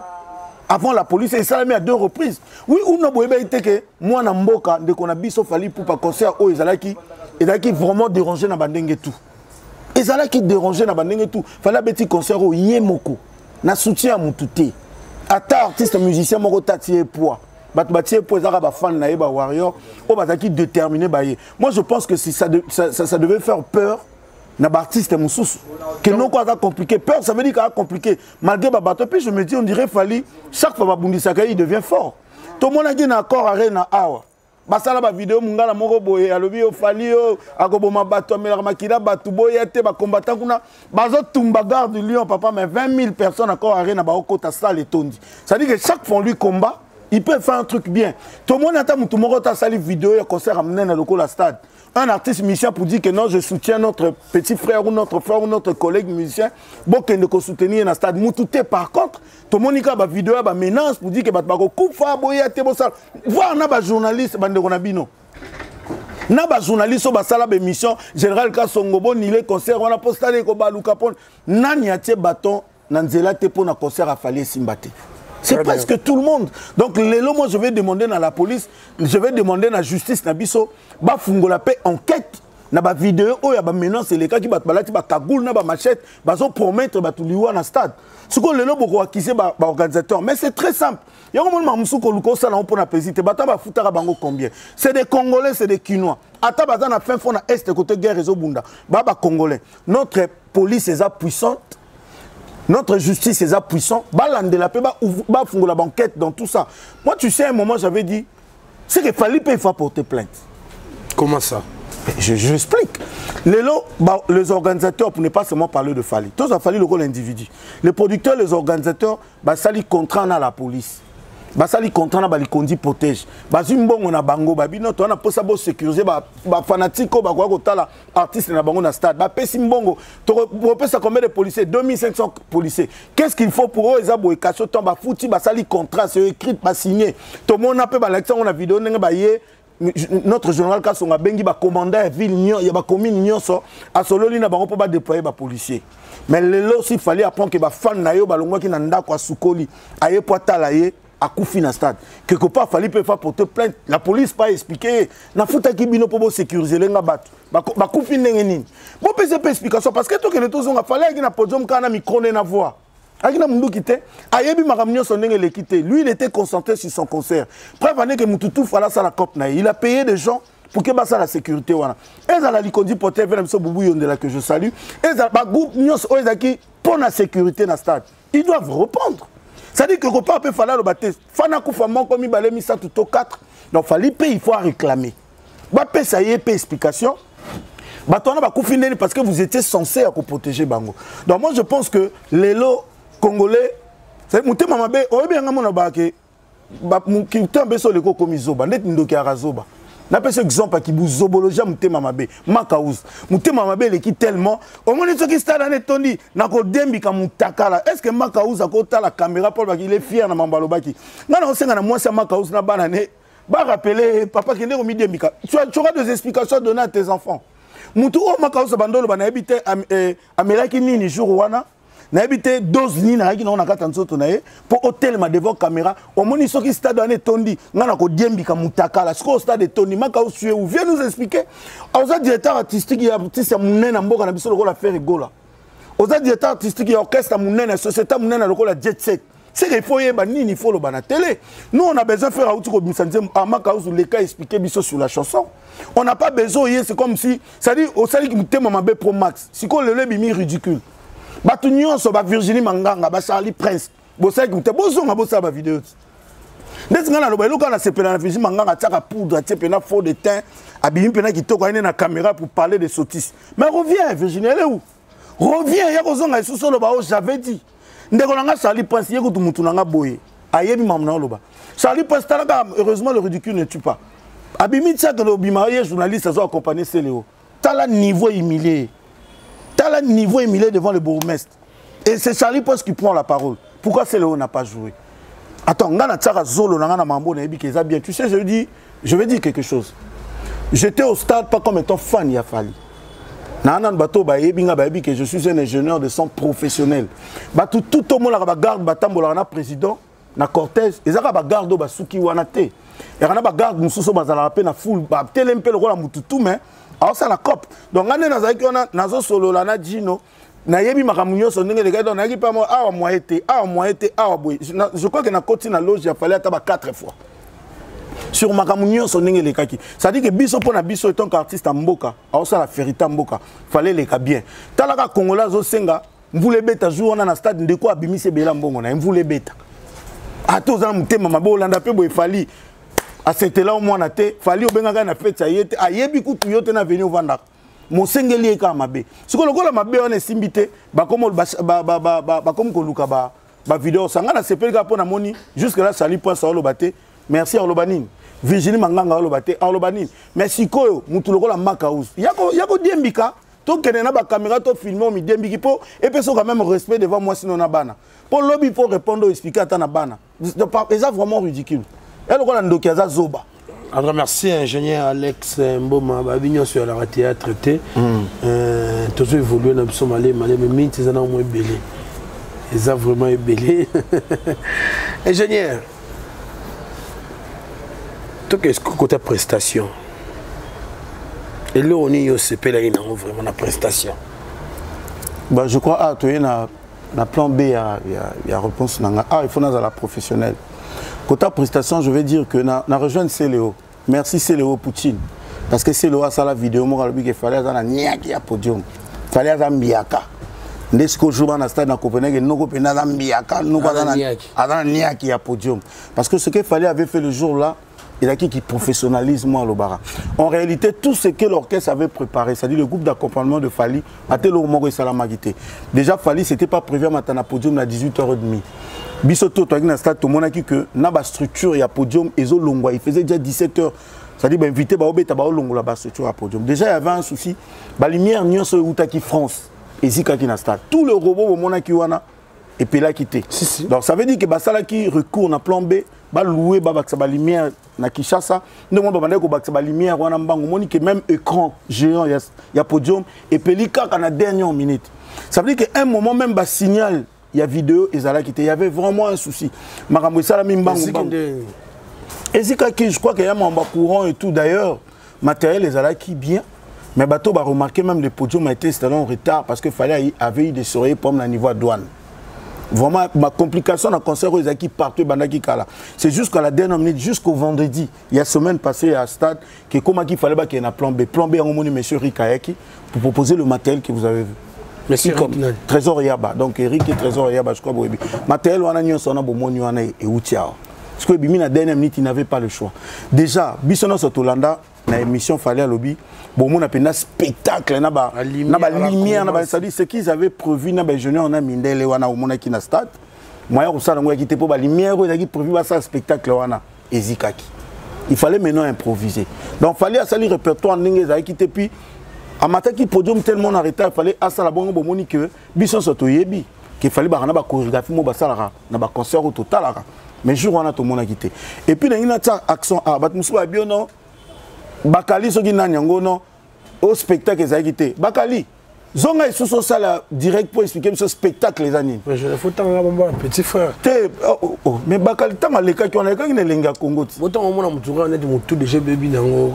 avant la police. Esalami à deux reprises, oui ou non? Boyebaki te ke mwana mboka, ndeko na biso Fally Ipupa, concert oyo ezalaki vraiment dérangé na bandenge tout, ezalaki dérangé na bandenge tout. Fally abeti concert oyo ye moko na soutien ya mutu te, ata artiste musicien moko tati ye poids. Bato batie po ezaka bafan na ye, bawarrior oyo bazalaki déterminé baye. Moi, je pense que si ça, de, ça, ça, ça devait faire peur na baartiste mosusu ke noko aza compliqué. Peur, ça veut dire kaka compliqué malgré babato. Puis je me dis, on dirait Fally, chaque fois babundisaka ye, il devient fort. Tomonaki na Accor Arena awa, basala bavideo, mongala moko boye alobi yo Fally oyo akoboma bato, amelaka makila bato, boya te. Bakombata kuna bazotumba gare du Lion, papa, mais 20 000 personnes Accor Arena, baokota, salle etondi. C'est à dire que chaque fois on lui combat, il peut faire un truc bien. Tomoni ata motu moko ta asali video ya concert ya monene lokola stade, un artiste musicien, pour dire que non, je soutiens notre petit frère ou notre frère ou notre collègue musicien, bokende kosoutenir na stade, mutu te. Par contre, tomoni kaka bavideo ya bamenace pour dire que bato bakokufa, boya te, bosala voir na bajournaliste, bandeko na bino na bajournaliste oyo basala baémission, général Kasongo, bonile concert wana mpo stade ekobaluka. Mpo nani atie baton na nzela te mpo na concert ya Fally esimba te? C'est presque tout le monde. Donc lelo, moi, je vais demander na la police, je vais demander na justice na biso bafungola mpe enquête na bavideo oyo ya bamenace elekaki, bato balati bacagoule na bamachete, bazopromettre bato liwa na stade. Sikoyo lelo bokoaccuser baorganisateur, mais c'est très simple. Yango moni mamosusu koluka osala yango mpo na plaisir te. Bato bafutaka bango combien? C'est des Congolais, c'est des Kinois. Ata baza na fin fond na Est, côté guerre ezobunda, ba bacongolais. Notre police eza puissante, notre justice eza puissant, balandela mpe, bafungola baenquête dans tout ça. Moi, tu sais, un moment, j'avais dit, c'est que Fally mpe, il faut porter plainte. Comment ça? Je explique. Lelo, bah, les organisateurs, pour ne pas seulement parler de Fally, tous a Fally le l'individu. Les producteurs, les organisateurs, basali contrat na la police. Basali contrat na balikondi protège. Bazwi mbongo na bango, babino to na posa bo sécuriser ba ba fanatique ba kwa kotala artiste na bango na stade. Ba pesi mbongo, to kopesa combien de policiers? 2500 policiers. Qu'est-ce qu'il faut pour eux? Eza boye kaso to ba futi, basali contrat, c'est écrit, ba signé. To mona pe ba lakisa na vidéo ndenge ba ye notre général Kasonga bengi bacommandant ya ville ya bacommune nyonso, asololi na bango mpo badéployer bapolicier. Mais lelo si Fally apprend ke bafan na ye oyo balongwaki na ndako, asukoli, aye po atala ye, akufi na stade, quelque part Fally mpe fa porter plainte. La police pas expliquer: nafutaki bino mpo bosécuriser lenga bato bakufi ndenge nini? Bopesa mpe explication, parce que tokende tozonga, Fally ayaki na podium kaka na micro nde na voix, ayaki na munduki te, ayebi makambo nyonso ndenge eleki te. Lui, il était concentré sur son concert. Preuve ane ke mutu tu Fally asala cope na ye, il a payé des gens pour ke basala sécurité wana. Ezala Likondi Pote na biso, Bubu Yondela que je salue, ezala bagroupe nyonso oyo ezalaki mpo na sécurité na stade, ils doivent répondre. C'est-à-dire que kopa mpe Fally aloba te fana kufa moko, mibale, misato to 4. Donc Fally mpe, il faut réclamer, bapesa ye mpe explication, bato wana bakufi ndeni, parce que vous étiez censé ya koprotéger bango. Donc moi, je pense que lelo congolais motema mabe. Oyebi yanga mona bake motema mpe so oleki okomi zoba ndeti ndoki yaka zoba. Napesa exemple ya kibuzobologie ya motema mabe. Makaus motema mabe eleki tellement. Omoni soki stade wana etondi na kodembika mutakala, est ce que Makaus akotala caméra mpo alobaki il est fier na mambo alobaki? Ngai na osenga na mwasi ya Makaus na bana ne. Ba rappeler papa, kende komidiembika, tu auras des explications à donner à tes enfants. Mutu oyo Makausa bandolo banayebi te amelaki nini jour wana, nayebi te dose nini ayaki nango na kati ya nzoto na ye mpo otelema devant caméra. Omoni soki stade wana etondi, ngai na kodiembika mutakala. Sikoyo stade etondi, Makausu ye ou viens nous expliquer. Oza directeur artistique ya artiste ya monene na mboka na biso lokola Ferre Gola, oza directeur artistique ya orchestre monene, société monene lokola Jet Set. C'est qu'il faut yeba nini il faut loba na télé. Nous, on a besoin faire auti kobimisa nzembo, Makausu, leka expliquer biso sur la chanson. On n'a pas besoin ye. C'est comme si, c'est-à-dire, osaliki motema mabe pro max. Sikoyo lelo ebimi ridicule. Bato nyonso, baVirginie Manganga, baCharlie Prince, bosaliki motema, bozonga bosala bavideo ti. Ndeti ngai naloba eloko wana, nasepela na Virginie Manganga, atiaka poudre, atie mpena fond de teint, abimi mpena kitoko, ayende na caméra pour parler de sotise. Mais reviens, Virginie, elle est où? Reviens, ya kozonga lisusu oloba o j'avais dit. Ndeko na nga Charlie Prince, ye kutu mutu na nga boye, ayebi mamu na oloba. Charlie Prince, talaka, heureusement le ridicule ne tue pas. Abimi tiaka obima ye journaliste azo accompagner Celeo. Tala niveau humilié, tala niveau humilié devant le bourgmestre, et c'est Charlie Prince qui prend la parole. Pourquoi Celeo n'a pas joué? Attends, nga na tiaka zolo na nga na mambo, nayebi ke eza bien. Tu sais, je dis, je vais dire quelque chose. J'étais au stade pas comme étant fan ya Fally. Na nanu bato bayebi nga, bayebi que je suis un ingénieur de son professionnel. Bato tout omonaka bagarde batambolaka na président na cortège, ezaka bagarde oyo basuki wana te, yaka na bagarde mosusu oyo bazalaka mpe na foule, batelemi mpe lokola mutu tu, mais aosala cope. Donc nga nde nazalaki wana, nazosolola na Jino, nayebi makambo nyonso ndenge elekaki. Donc nayaki mpe awa moye te, awa moye te, awa boye. Je crois que nakoti na loge ya Fally ata ba 4 fois sur makambo nyonso ndenge elekaki. C'est-à-dire que biso, mpo na biso etant qu'artiste ya mboka, aosala fierté ya mboka, fallait eleka bien. Talaka, Congolais azosenga mvula ebeta jour wana na stade. Ndeko abimisi ebela mbongo na ye, mvula ebeta. Ata oza na motema mabe, olanda mpe boye. Fally asetela o mwana te. Fally obengaka na feti aye te, ayebi kutu yo te na veni ovandaka, mosengeli ye kaka mabe. Sikoyo lokola mabe wana esimbi te, bakomi koluka bavideo. Sanga nasepeli kaka mpo namoni jusque là Charlie Prince aoloba te. Merci. Aoloba nini? Virginie Manganga aoloba te, aoloba nini? Mais sikoyo mutu lokola Makaus ya kodiembika, tokende na bacaméra, tofilme oyo midiembiki, mpo epesa quand même respect devant mwasi no na bana, mpo lobi mpo répondre, oyo expliquer ata na bana. Eza vraiment ridicule, ya lokola ndoki, aza zoba. En tout cas, merci ingénieur Alex Mboma. Babi nyonso ya théâtre te. Tozo évoluer na biso malé malé, mais minti eza na mwa ebele. Eza vraiment ebele. Ingénieur, toke côté prestation. Eloko nini osepelaki nango vraiment na prestation? Bah, je crois, ah, toye na plan B ya réponse na nga. Ah, il faut nazala professionnel. Côté prestation, je vais dire que na rejoindre Céléo. Merci Céléo Poutine. Parce que Céléo asala vidéo moko, alobi ke fallait aza na niaki ya podium. Fallait aza mbiaka. Nde sikoyo jour wana stade na Copenhague, noko mpenza aza mbiaka, noko aza na niaki ya podium. Parce que ce que Fally avait fait le jour là, ezalaki ki professionnalisme alobaka. En réalité, tout ce que l'orchestre avait préparé, c'est-à-dire le groupe d'accompagnement de Fally, ate eloko moko esalamaki te. Déjà Fally, c'était pas prévu amata na podium na 18h30. Biso to toyaki na stade, tomonaki que na bastructure ya podium ezolongwa, il faisait déjà 17 heures, c'est-à-dire bainvité baobeta, baolongola bastructure ya podium. Déjà il y avait un souci. Balumière nyonso eutaki France ezikaki na stade. Tout le robot bomonaki wana epelaki te. Si, si. Donc ça veut dire que basalaki recours na plan B, balouer, babakisa balumière na Kinshasa. Ndenge moko babandaki kobakisa balumière wana mbango, omoni ke même écran géant ya podium epeli kaka na dernière minute. Ça veut dire que un moment même basignal ya vidéo ezalaki te. Il y avait vraiment un souci. Makambo esalami mbangu mbangu, ezikaki. Je crois que ya mambo ya courant et tout. D'ailleurs, matériel ezalaki bien, mais bato ba remarqué même le podium a été installé en retard parce que fallait avait eu des sérieux problèmes na niveau ya douane. Vraiment ma complication na concert oyo ezalaki partout, ebandaki kala. C'est jusqu'à la dernière minute, jusqu'au vendredi, il y a semaine passée à stade, que komaki fallait bakende na plan B. Plan B yango moni monsieur Eric ayaki pour proposer le matériel que vous avez vu. Monsieur Comme Trésor Yaba. Donc Eric et Trésor Yaba, je crois boyebi matériel wana nyonso wana bomoni wana euti awa. Parce que ebimi na dernière minute, il n'avait pas le choix. Déjà biso nyonso tolanda na émission Fally alobi, bomona mpenza spectacle na ba na balumière na ba, c'est-à-dire ce qu'ils avaient prévu na baingénieur na mindele wana omonaki na stade, moyen kosala yango yaki te, mpo balumière oyo ezalaki prévu basala spectacle wana ezikaki. Il fallait maintenant improviser. Donc fallait asali répertoire ndenge ezalaki te, puis amataki podium tellement en retard. Fallait asala bongo. Bomoni que biso nyonso toyebi ke fallait baka na bachorégraphie mo basalaka na baconcert oyo totalaka. Mais jour wana tomonaki te. Et puis ndenge natia accent a bato mosusu babi ono bakali soki nani yango no o spectacle ezalaki te. Bakali zonga lisusu osala direct mpo explike biso spectacle eza nini. Petit frère te, oh, oh, oh. Mais bakali ntango alekaki wana, alekaki na elenge ya Congo ti. Botango omona motu kaka neti motu deja ebebi nango.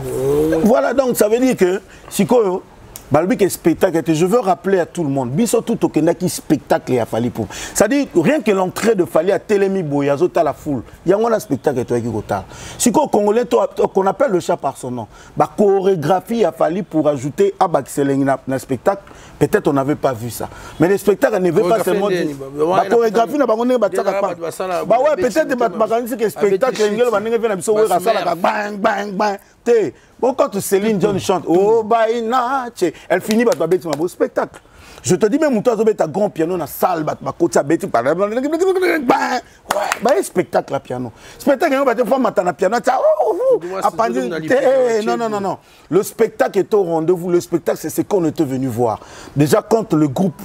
Voilà, donc ça veut dire que sikoyo balobi ke spectacle te. Je veux rappeler à tout le monde, biso tout tokendaki spectacle ya Fally Ipupa, c'est-à-dire rien que l'entrée de Fally, atelemi boye, azotala foule, yango wana spectacle toyaki kotala. Sikoyo Congolais qu'on appelle le chat par son nom, bachorégraphie ya Fally pour ajouter abakisa elengi na spectacle, peut-être on n'avait pas vu ça. Mais le spectacle ne veut pas seulement dire bachorégraphie na bango ndenge batiaka pa ba ouais, peut-être bato bakanisi ke spectacle engelo bandenge mpe na biso wera asalaka bang bang bang te. Bon, quand Céline Dion chante oh bainache, elle finit, bato babeti mabo, spectacle. Je te dis, même moto azobeta grand piano na salle, bato bakoti, abeti baye spectacle ya piano. Spectacle yango bato fa mata na piano atia apandi te. Non, non, non, non, le spectacle est au rendez-vous. Le spectacle, c'est ce qu'on était venu voir. Déjà, quand le groupe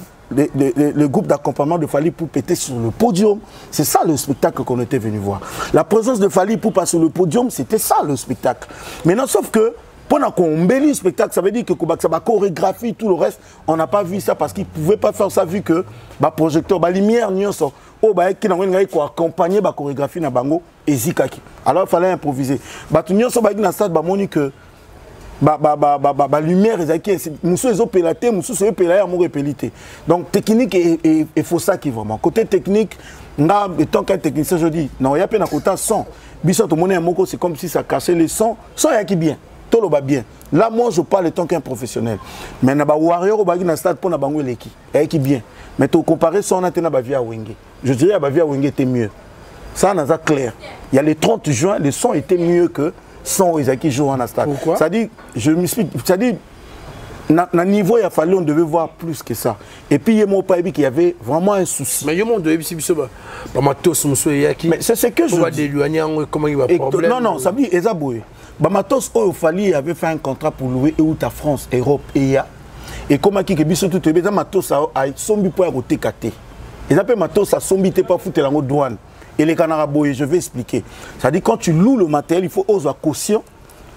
d'accompagnement de Fally Ipupa était sur le podium, c'est ça le spectacle qu'on était venu voir. La présence de Fally Ipupa sur le podium, c'était ça le spectacle. Maintenant, sauf que pendant qu'on embellit le spectacle, ça veut dire que ça va chorégraphie, tout le reste, on n'a pas vu ça parce qu'ils ne pouvaient pas faire ça vu que bah, projecteur, bah, lumière, nyonso, oh, bah, qui n'a pas accompagné bah, chorégraphie na bango, ezikaki. Alors il fallait improviser. Bah, tout nyonso, bah, na stade, bah, moni que ba lumière ezalaki mosusu ezopela te, mosusu ezopela ya moko epeli te. Donc technique efosaki vraiment côté technique. Nga, étant qu'un technicien, je dis non, ya mpe na kota son, biso tomoni ya moko, c'est comme si ça cachait les sons. Son eyaki bien, toloba bien. Là, moi, je parle étant qu'un professionnel. Mais na bawarrior oyo bazalaki na stade, mpo na bango eleki, eyaki bien. Mais tocompare son wana te na bavieux ya Wenge. Je dirais ya bavieux ya Wenge était mieux. Ça naza clair. Il y a le 30 juin, le son était mieux que son ezalaki jour wana stade. Pourquoi? C'est-à-dire, je m'explique, c'est-à-dire na niveau ya Fally, on devait voir plus que ça. Et puis ye moko ayebi qu'il y avait vraiment un souci. Mais yo mondo oyebisi biso bamatos mosusu eyaki. Mais c'est ce que je dis. Badéloigné yango ekomaki baproblème. Non, non, ça veut dire eza boye, bamatos oyo Fally avait fait un contrat pour louer euta France, Europe, eya ekomaki ke biso tu toyebi eza matos asombi mpo ya koteka te, eza mpe matos asombi te mpo afutela yango douane. Elekanaka boye, je vais expliquer. C'est-à-dire, quand tu loues le matériel, il faut ozwa caution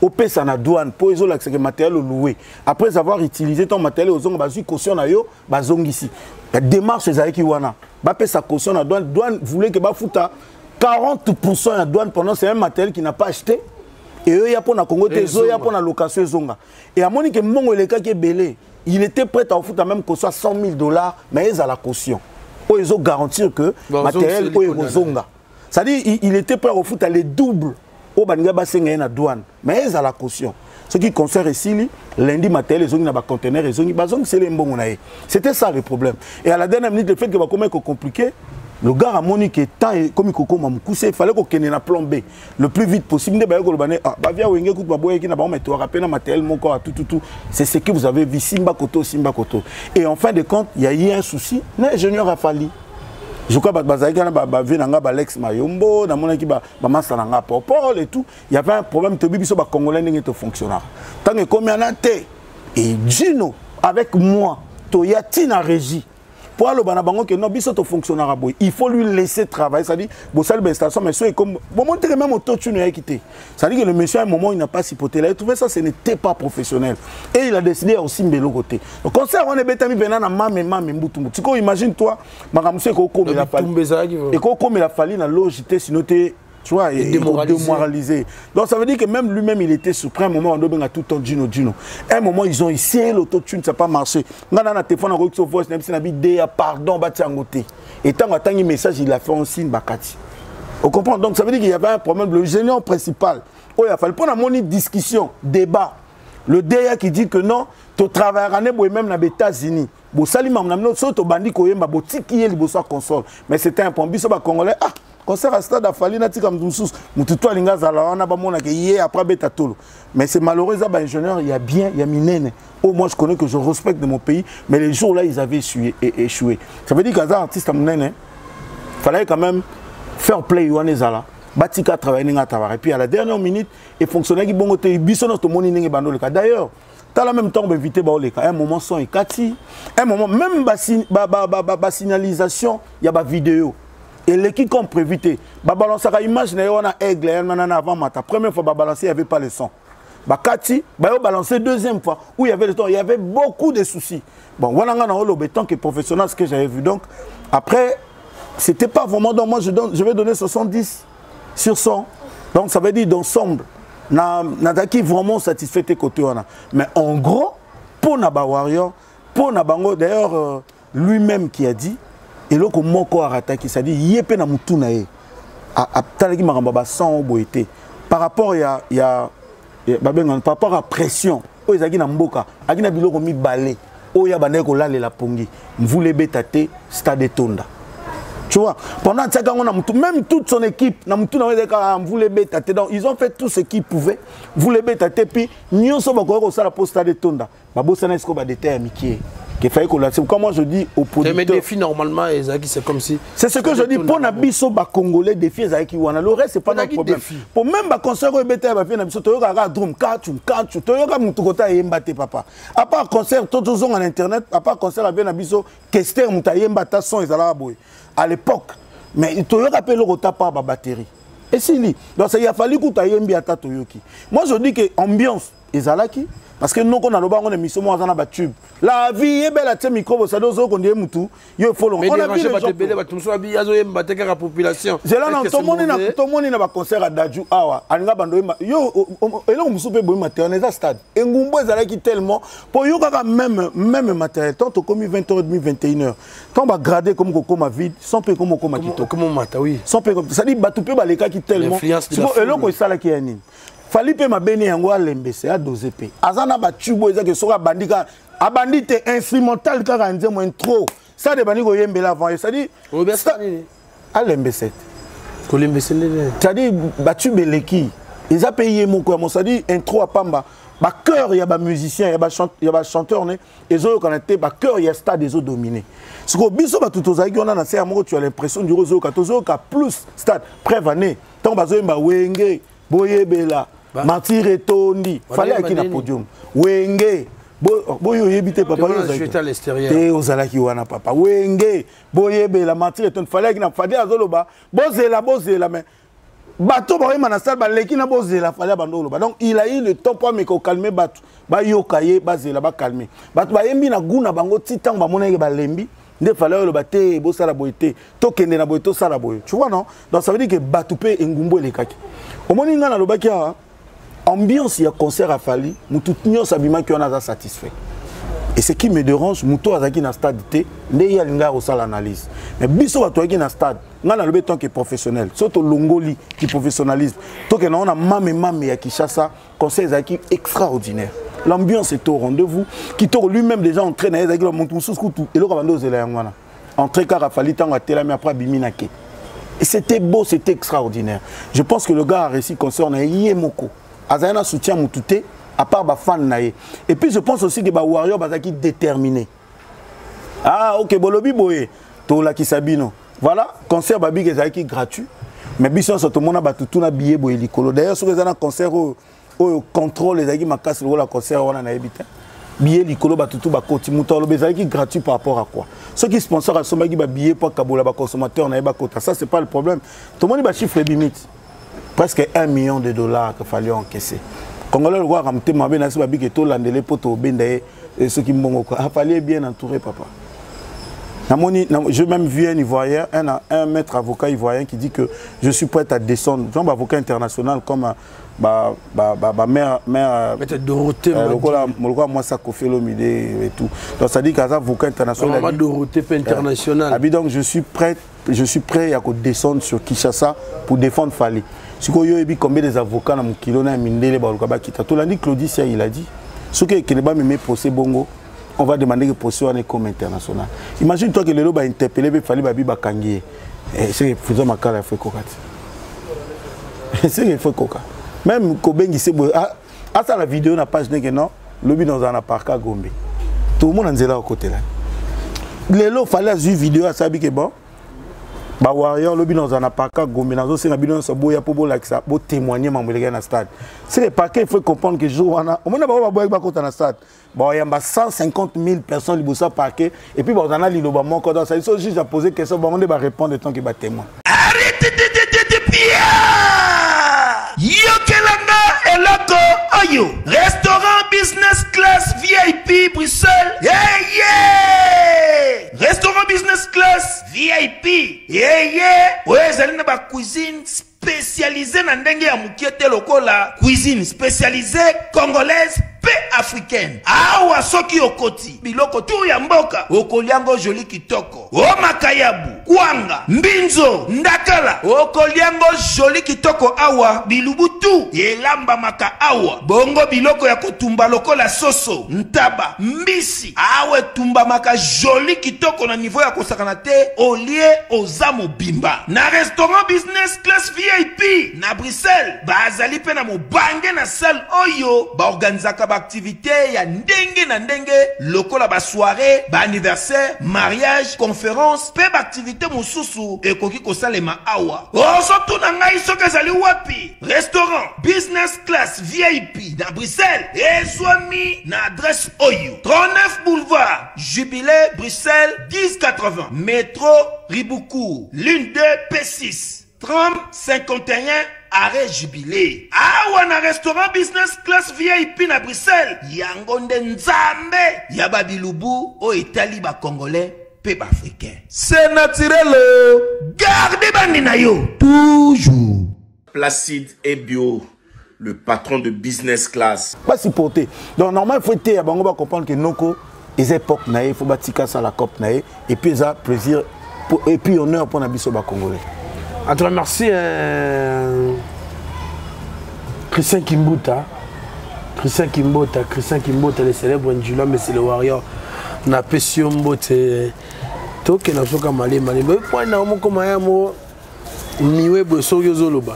opesa na douane mpo ezolakisaka matériel oloué. Après avoir utilisé ton matériel, ozonga, bazwi caution na yo, bazongisi. La démarche ezalaki wana, bapesa caution na douane. Douane voulait que bafuta 40 ya douane pendant c'est un matériel qui n'a pas acheté eyoya mpo na Congo te, ezoya mpo na location ezonga. E amoni ke mbongo elekaki ebele, il était prêt à ofuta même caution à 100 000 $, mais ezala caution oyo ezogarantir que matériel oyo ekozonga. C'est-à-dire il était prêt à ofuta les doubles oyo balingi basenga ye na douane, mais ezala caution. Soki concert esili lundi, matériel ezongi na baconteneur, ezongi, bazongiseli mbongo na ye. C'était ça le problème. Et à la dernière minute, le fait que bakomi kocompliqué, le gars amoni ke temps ekomi kokoma mokuse, il fallait kokende na plan B le plus vite possible. Nde baye koloba ne ah, bavieux Wenge kutu baboyaki na bango, mais toyaka mpe na matériel moko ya tututu. C'est ce que vous avez vu, simba koto, simba koto. Et en fin de compte, il y a eu un souci na ingénieur ya Fally. Je crois bato bazalaki wana, bavieux na nga balex Mayombo, namonaki bamasa na nga Popol et tout. Il y avait un problème. Toyebi biso bacongolais ndenge tofonctionnaka. Ntango ekomi wana te, et Gino avec moi toya ntina régie po aloba na bango ke non, biso tofonctionnaka boye, il faut lui laisser travailler. C'est-à-dire bosali bainstallation, mais soki comme bomoni teke même autotune oyaki te, c'est-à-dire que le monsieur, à un moment, il n'a pas supporté là, il trouvait ça, ce n'était pas professionnel et il a décidé ya osimba eloko te. Concert wana ebetami mpena na mame mame, mbutu mbutu. Sikoyo imagine toi makambo so ekokomela Fally, ekokomela Fally na loge te, sino te, tu vois, et démoralisé. Donc ça veut dire que même lui-même, il était surpris. Un moment, on doit tout le temps Gino, Gino. Un moment, ils ont essayé l'autotune, ça n'a pas marché. Nga na téléphone, on a voice, même si na pardon, batia yango te. Et tant que message, il a fait un signe bakati. On comprend. Donc ça veut dire qu'il y avait un problème. Le génie principal, oh, il a fallu prendre une discussion, débat. Le DA qui dit que non, tu travailleras même dans les États-Unis. Bosali mamna so to bandi koyemba botiki ye liboso ya console. Mais c'était un point biso ba Congolais, ah, concert à stade ya Fally, natika mutu mosusu, mutu to alingi azala wana, bamonaka ye après abeta tolo. Mais c'est malheureux, eza baingénieur ya bien ya minene oh, moi je connais, que je respecte de mon pays, mais les jours là ils avaient échoué, échoué. Ça veut dire qu'aza artiste ya monene, fallait quand même faire play wana ezala, batika travailler ndenge atravaille. Et puis à la dernière minute efonctionnaki bongo te. Biso nyonso tomoni ndenge bandoleka. D'ailleurs, tala même ntango bainvité baoleka, un moment son ekati, un moment même basignalisation ya bavideo. Eleki comme prévu te. Babalansaka image na ye wana aigle ya nanana avant mata. Première fois babalancer, il y avait pas le son. Bakati, bayo balancer deuxième fois où il y avait le son, il y avait beaucoup de soucis. Bon, wana nga na olobe tant que professionnel ce que j'avais vu. Donc après c'était pas vraiment, donc moi je vais donner 70 sur 100. Donc ça veut dire d'ensemble na nazalaki vraiment satisfait te côté wana. Mais en gros pour na ba warrior, pour na bango d'ailleurs lui-même qui a dit eloko moko arataki, c'est-à-dire ye mpe na mutu na ye atalaki makambo ya ba 100 oyo boye te par rapport ya babengana, par rapport à pression oyo ezalaki na mboka, azalaki na biloko mibale oyo abandaki kolalela pongi: mvula ebeta te, stade etonda. Tu vois, pendant atiaki yango na mutu, même toute son équipe na mutu na yango ezalaki kaka mvula ebeta te. Donc ils ont fait tout ce qu'ils pouvaient, mvula ebeta te, puis nyonso bakoki kosala mpo stade etonda. Babosana esiko badétail ya mike qu'il fallait qu'on. C'est pourquoi moi je dis aux producteurs. Mais défi normalement ezalaki, c'est comme si C'est ce que je dis, pour na biso ba congolais, défi ezalaki wana. Le reste, c'est pas notre problème. Pour même ba concert oyo ebeta ba na biso, toyoka kaka drum kachu kachu, toyoka mutu kota yemba te, papa. À part concert to tozonga na internet, à part concert abe na biso Kester, mutu ayemba ta son ezalaka boye à l'époque, mais toyoka pe eloko ta pa ba batterie esili. Donc ça, il a fallu kuta yembi ata toyoki. Moi je dis que ambiance ezalaki, parce que noko naloba yango na émission moko, aza na batube la vie ebela tie micro bosadi ozokondi ye mutu yo efolonga. On a vu les gens ebele, bato mosusu babi azoyemba te, kaka population. Zela na tomoni na tomoni na baconcert ya Dadju awa, alinga bando oyemba yo eloko mosusu mpe boyi matériel eza stade engumbu ezalaki tellement mpo yo kaka même matériel. Tant tokomi 20h30, 21h, tant bagrade komi kokóma vide, sans mpe komi okóma kitoko. Mata, oui. Sans mpe, c'est-à-dire bato mpe balekaki tellement. Eloko esalaki ya nini? Fally mpe mabeni yango alembese, adose mpe aza na batube oyo ezaki soki abandi kaka, abandi te instrumental kaka nzembo intro, stade ebandi koyembela avant ye, c'est-à-dire alembese te. Kolembese ndenge? C'est-à-dire batube eleki, eza mpe ye moko ya mo, c'est-à-dire intro apamba, bachœur ya bamusicien, ya bachanteur ne ezoyokana te, bachœur ya stade ezodomine. Sikoyo biso bato tozalaki wana na se ya moko, tu as l'impression duro ozoyoka, tozoyoka plus stade. Preuve ane ntango bazoyemba Wenge boyebela, martyr etondi, Fally ayaki na podium. Wenge boyo oyebi te, papa te, ozalaki wana, papa. Wenge boyebela, martyr etondi, Fally ayaki na, Fally azoloba bozela, bozela, mais bato baoyemba na salle baleki na bozela. Fally abanda oloba, donc il a eu le temps po ameka kocalmer bato, bayoka ye, bazela, bacalmer bato, bayembi na gu na bango ti ntango bamonaki balembi nde Fally oloba te, bosala boye te, tokende na boye, tosala boye. Tu vois, non? Donc ça veut dire que bato mpe engumbu elekaki. Omoni, ngai nalobaki awa, ambiance ya concert ya Fally, motu nyonso abimaki wana aza satisfait. Et ce qui me dérange, moto azalaki na stade te nde ye alingaka kosala analyse, mais biso bato ayaki na stade, ngai nalobi tant que professionnel, so tolongoli ki professionnalisme, tokende ngo na mame mame ya Kinshasa, concert ezalaki extraordinaire, l'ambiance est au rendez-vous, kitoko. Lui-même déjà entré na ye ezalaki motu mosusu kutu eloko abandi ozela yango wana, entré kaka Fally ntango atelami, après abimi na ke. Et c'était beau, c'était extraordinaire. Je pense que le gars a réussi concert na ye moko, azali na soutien motu te à part bafan na ye. Et puis je pense aussi que bawarrior bazalaki déterminé. Ah ok, bolobi boye, tolakisa bino. Voilà, concert babiki ezalaki gratuit, mais biso nyonso tomona bato tuna billet boye likolo. D'ailleurs soki eza na concert oyo contrôle ezalaki makasi lokola concert wana, nayebi te. Billet likolo, bato tu bakoti, moto aloba ezalaki gratuit par rapport à quoi? Soki sponsor asombaki babillet mpo akabola baconsommateur na ye bakota, ça c'est pas le problème. Tomoni bachiffre ebimi ti presque 1 million de dollars que Fally encaissé. Congolais lokwaka motema mabe na so babiki, tolandele mpo tobenda ye soki mbongo quoi. Fally est bien entouré, papa. Namoni, j'ai même vu un Ivoirien, un maître avocat ivoirien qui dit que je suis prêt à descendre. Genre avocat international comme bah, mère Maître Dorothée. Lokola lokola mwasi Koffi Olomide et tout. Donc ça dit qu'un avocat international. Maman Dorothée peu international. Abi, donc je suis prêt à descendre sur Kinshasa pour défendre Fally. Sikoyo oyebi combien des avocats na mokilo na mindele baluka bakita. Tolandi Claudie, il a dit soki ekende bameme procès bongo, on va demander que procès wana comme international. Imagine toi que lelo ba interpeller be Fally, babi bakangi ye. C'est prison Makala faut koka ti. C'est qu'il faut koka. Même kobengisi boye asala vidéo na page ndenge non, lobi naozala na parc à Gombe. Tout le monde nzela okotela. Lelo Fally azwi vidéo asabi ke bon. Bawarrior, lobi naza na parka Gombe, nazosenga bino nyonso boya mpo bolakisa, botémoigne mambo elekaki na stade. C'est le parquet, il faut comprendre que jour wana omona bango baboyaki bakota na stade, bayamba 150 000 personnes liboso ya parquet, et puis bazala na liloba moko. Donc ça, so juge a posé question, bango nde barépondre tant que batémoin. Yokelanga eloko oyo, restaurant Business Class VIP Bruxelles. Yeah, yeah! Restaurant Business Class VIP yeye oyo ezali na bacuisine spécialisé na ndenge ya mokie te, lokola cuisine spécialisée congolaise mpe africaine. Awa soki okoti, biloko tu ya mboka okoliango joli kitoko, o makayabu, kwanga, mbinzo, ndakala, okoliango joli kitoko. Awa bilubu tu elambamaka awa, bongo biloko ya kotumba lokola soso, ntaba, mbisi, awa etumbamaka joli kitoko na niveau ya kosakana te. Olie, oza mobimba. Na restaurant Business Class VIP na Bruxelles, bazali mpe na mobange na salle oyo baorganizaka baaktivité ya ndenge na ndenge, lokola basoirée, baanniversaire, mariage, conférence mpe baaktivité mosusu ekoki kosalema awa. Ozotuna ngai soki ezali wapi? Restaurant Business Class VIP na Bruxelles ezwami na adresse oyo: 39 boulevard Jubilé, Bruxelles 1080, métro Ribaucourt, ligne 2 P6, tram 51, arrêt Jubilé. Awa na restaurant Business Class VIP na Bruxelles, yango nde nzambe ya babilubu oyo etali bacongolais mpe baafricain. C'est naturel, garde bandi na yo toujours. Placide Ebio, le patron de Business Class. Basupporter. Donc normal, faut te ya bango bacomprendre que noko eza époque na ye, faut batika asala cope na ye, et puis eza plaisir et puis honneur mpona biso bacongolais. En tout cas, merci Christian Kimbuta. Christian Kimbota, Christian Kimbota, le célèbre Njula, mais c'est le warrior. Napesi yo mbote. Tokenda soka malema malema. Point na moko maya mo miwe boye, soki ozoloba,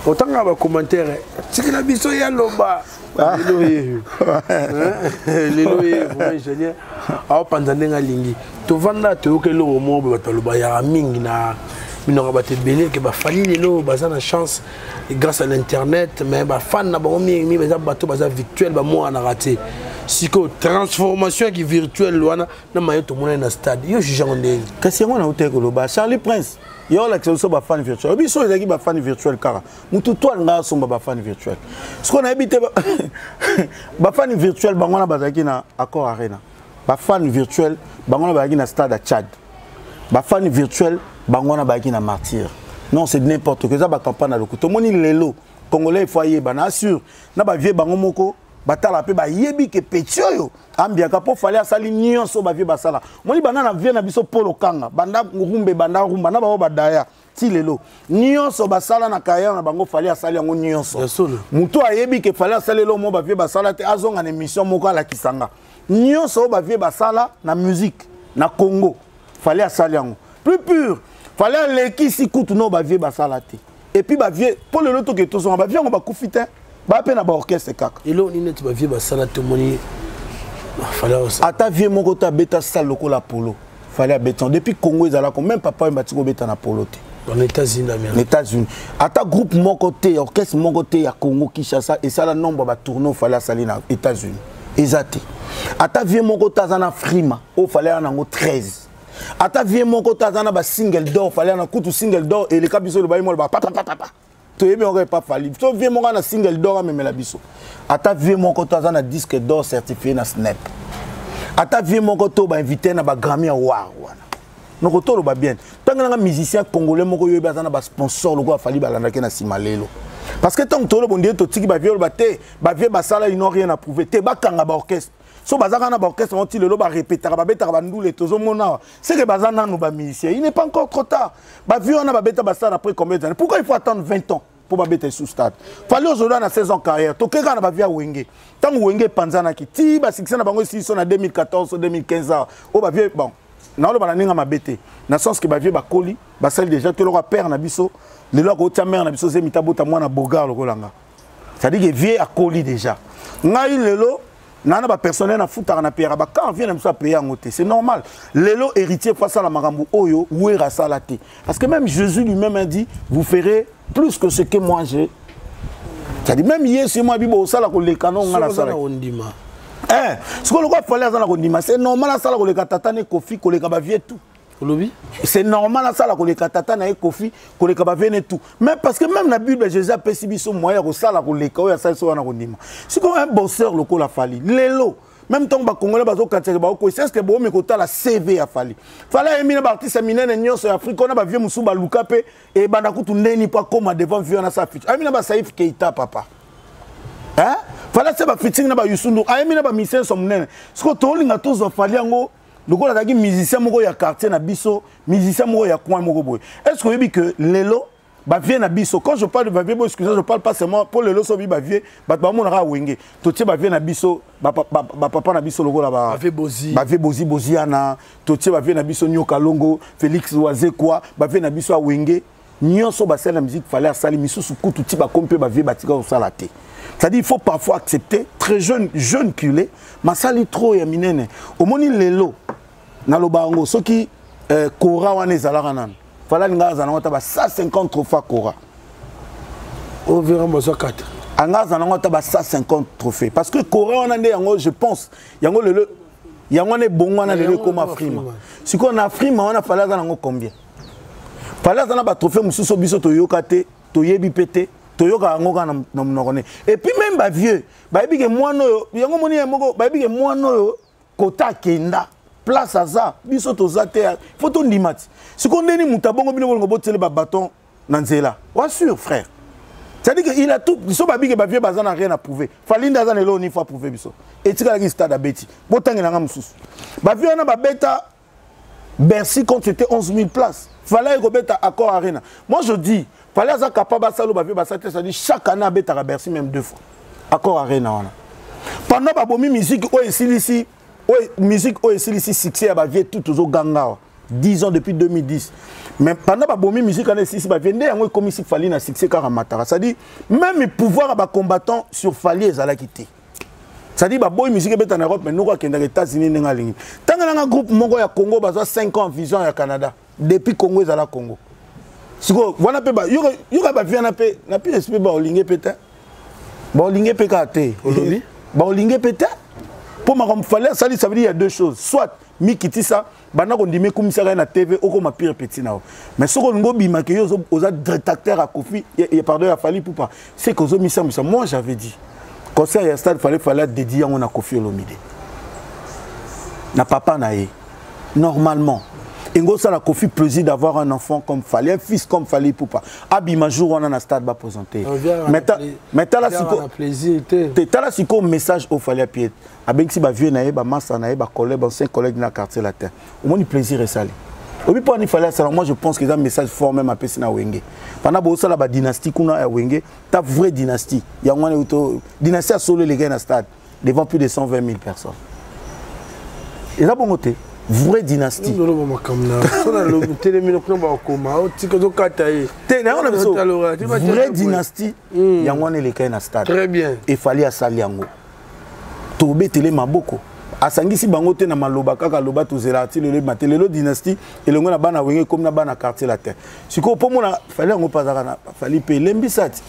otanga bacommentaire, tikela biso ya loba. Lelo ye, lelo ye vraiment ingénieur aopanza ndenge alingi. Tovanda, toyoka eloko moko boye, bato baloba yaka mingi na minoko ya bato ebele ke bafali lelo baza na chance grâce à l'internet, mais bafan na bango mingi mingi baza bato baza virtuel, bamonanaka te. Sikoyo transformation yaki virtuel wana na maye tomonani na stade, yo juge yango ndenge? Kasi yango nautai koloba, Charlie Prince, yo olakisa biso bafan virtuel. Biso ezalaki bafan virtuel kaka motu to alinga asomba bafan virtuel. Sikoyo nayebi te, bafan virtuel bango wana bazalaki na Accor Arena, bafan virtuel bango wana bazalaki na stade ya Tchad, bafan virtuel bango wana bazalaki na Martyr. Non, c'est n'importe quoi, eza bacampagne ya lokuta. Tomoni lelo congolais, il faut ayeba na assure na bavie bango moko batala mpe bayebi ke peti oyo ambiaka mpo Fally asali nyonso bavie basala. Moni banda na vie na biso polo kanga, banda rumbe, banda rumba na bango badaya ti lelo, nyonso basala na carrière na bango, Fally asali yango nyonso. Motu ayebi ke Fally asali elo mo bavie basala te, azonga na émission moko, alakisanga nyonso oyo bavie basala na musique na Congo, Fally asali yango plus pur. Fally alekisi kutu no bavie basala te. Et puis bavie mpo lelo toke tozonga, bavie yango bakufi te, baa mpe na baorchestre kaka. Eloko nini neti bavie basala tomoni Fally? Ata vie moko te abeta sale lokola polo Fally abeta depuis Congo ezalaka. Même papa oyo batiki kobeta na polo te. En États-Unis d'Amérique. Na États-Unis, ata groupe moko te, orchestre moko te ya Congo Kinshasa esala nombre ya batournée Fally asali na États-Unis, eza te. Ata vie moko te aza na frima oyo Fally aya nango 13. Ata vie moko te aza na basingle d'or Fally ana kutu single d'or eleka biso. Loba ye moko, loba papapapapa, toyebi yango epa Fally. So vie moko na single d'or amemela biso. Ata vie moko to aza na disque d'or certifié na SNEP. Ata vie moko to bainvité na bagrammy award wana. Noko toloba bien, ntango nanga musicien congolais moko oyo aza na basponsor lokola Fally, balandaki na nsima lelo, parce que ntango toloba ondire totiki bavie, oloba te bavie basala, ils n'ont rien à prouver te. Bakanga baorchestre, so baza kaka na baorchestre yango ti lelo, barepetaka, babetaka bandule, tozomona awa c'est que baza nanu bamusicien. Il n'est pas encore trop tard. Bavie wana babeta basala après combien d'années? Pourquoi il faut attendre 20 ans mpo babeta esu stade? Fally ozoloa na 16 ans carrière, toke kaka na bavie ya Wenge. Ntango Wenge epanzanaki ti basikisa na bango esili so na 2014 so 2015 awa oyo bavie. Bon, naoloba na ndenge mabe te, na sens ke bavie bakoli, basali déjà te eloko. Père na biso lelo akotia mare na biso zemi, tabota mwana bogar lokola nga, c'est-à-dire que vie akoli déjà. Ngai lelo Naa na bapersonnel nafutaka na peyaka bacar vie na biso apaye yango te, c'est normal. Lelo héritier fo asala makambo oyo Wera asala te, parce que même Jésus lui-même a dit: vous ferez plus que ce que moi j'ai. C'est-à-dire, même Yesu mwa bibo osala koleka no nga nasala. Eh, sikoyo lokola Fally aza na kondima, c'est normal asala koleka tata ne Kofi, koleka bavie tout. Olobi. C'est normal asala koleka tata na ye Kofi, koleka bavie ne tout. Mais parce que même na Bible, Jésus apesi biso moyen ya kosala koleka oyo asali so wana kondima. Sikoyo un bosseur lokola Fally, lelo même ntango bakongolais bazokatisaka baokoyisa, est ce que boomi kotala CV ya Fally? Fally ayemi na baartiste minene nyonso ya Afrique wana, bavie mosusu baluka mpe ebanda kutu ndeni mpo akóma devant vie wana. Sa feat ayemi na basaif Keita, papa, hein? Fally ase bafeaturing na bayusundu, ayemi na bamisien so monene. Sikoyo tolinga tozwa Fally yango lokola azalaki musicien moko ya quartier na biso, musicien moko ya coin moko boye. Est ce que oyebi que lelo bavie na biso, quand je parle de bavie, bon, excusez, je parle pas seulement pour lelo sobi bavie, bato bamonaka Wenge, totie bavie na biso, bapapa na biso lokola bavie Bozi, bavie Bozi Boziana, totie bavie na biso Nyoka Longo, Félix Wazekwa, bavie na biso Awenge nyonso basali na musique. Fally asali misusu kutu ti bakomi mpe bavie batika kosala te. C'est-à-dire, il faut parfois accepter, très jeune, jeune culé, masali trop ya minene. Omoni lelo naloba yango, soki kora wana ezalaka nano, Fally alinga aza nango ata ba 150 trophée kora. Overa bazwa 4. Anga aza nango ata ba 150 trophée, parce que kora wana nde yango, je pense, yango lelo, yango wana ebongo wana lelo ekóma Afrima. Sikoyo na Afrima wana, Fally aza nango combien? Fally aza na batrophée mosusu biso toyoka te, toyebi mpe te, toyoka yango kaka na monoko ne. Et puis même bavieux bayebi ke mwana oyo, yango moni ye moko, bayebi ke mwana oyo kota akenda place aza, biso toza te, faut tondima ti sikoyo ndeni moto abongo bino bolingo botiele babaton na nzela wa sûr, frère. C'est-à-dire que il a tout. Biso babike bavie baza na rien à prouver. Fally nde aza na eloko nini faut prouver? Biso etikalaki stade abeti, botangelanga mosusu. Bavie wana babeta Bercy quand c'était 11 000 places. Fallait kobeta Accor Arena. Moi je dis, fallait aza capable asalo bavie basala te, c'est-à-dire chaque année abetaka Bercy même deux fois. Accor Arena wana. Pendant babomi musique oyo esilisi, oyo musique oyo esilisi succès ya bavie tout tozoganga awa. 10 ans depuis 2010. Mais pendant babomi musique wana esilisi bavie nde yango ekomisi Fally na succès kaka mataka. C'est-à-dire même pouvoir ya bacombattant sur Fally ezalaki te. C'est-à-dire baboyi musique ebeta na Europe, mais noko akendaka États-Unis ndenge alingi. Ntango nanga groupe moko ya Congo bazwa 5 ans vision ya Canada depuis Congo ezala Congo. Sikoyo wana mpe yoka bavie wana mpe na pire esprit, baolinge mpe te, baolinge mpe kaka te, baolinge mpe te mpo makambo Fally asali. Ça veut dire il y a deux choses: soit mikitisa, banda kondima ekumisaka ye na TV, okoma pire petit na yo. Mais soki olingi obimaka, yo oza détracteur ya Kofi, pardon, ya Fally Ipupa, c'est que ozomisambisa. Moi j'avais dit, concert ya stade, fallait dédier yango na Kofi Olomide, na papa na ye. Normalement engo osala Kofi plaisir d'avoir un enfant comme Fally, un fils comme Fally Ipupa, abima jour wana na stade baprésente. Mais tala siko tala sikoyo message oyo Fally apie, abengisi bavieux na ye, bamasa na ye, bacollègue, bancien collègue na Quartier Latin. Omoni plaisir esali obi mpo ani Fally asala. Moi je pense que eza message fort même apesi na Wenge pendant bosala badynastie kuna ya Wenge. Ta vraie dynastie yango wana euto dynastie ya solo elekai na stade devant plus de 120 000 personnes. Eza bongo te, vraie dynastie. Oloba makambo na so na telemi kuna, bakoma otika ozokata ye. Te, na yango na biso vraie dynastie yango wana elekai na stade. Très bien. E Fally asali yango, tobetele maboko. Asangisi bango te na maloba kaka aloba, tozelaka ti lelo ebima te. Lelo dynastie elongo na bana Wenge ekomi na bana Quartier Latin. Sikoyo mpo mona Fally yango mpe azalaka na Fally mpe elembisa ti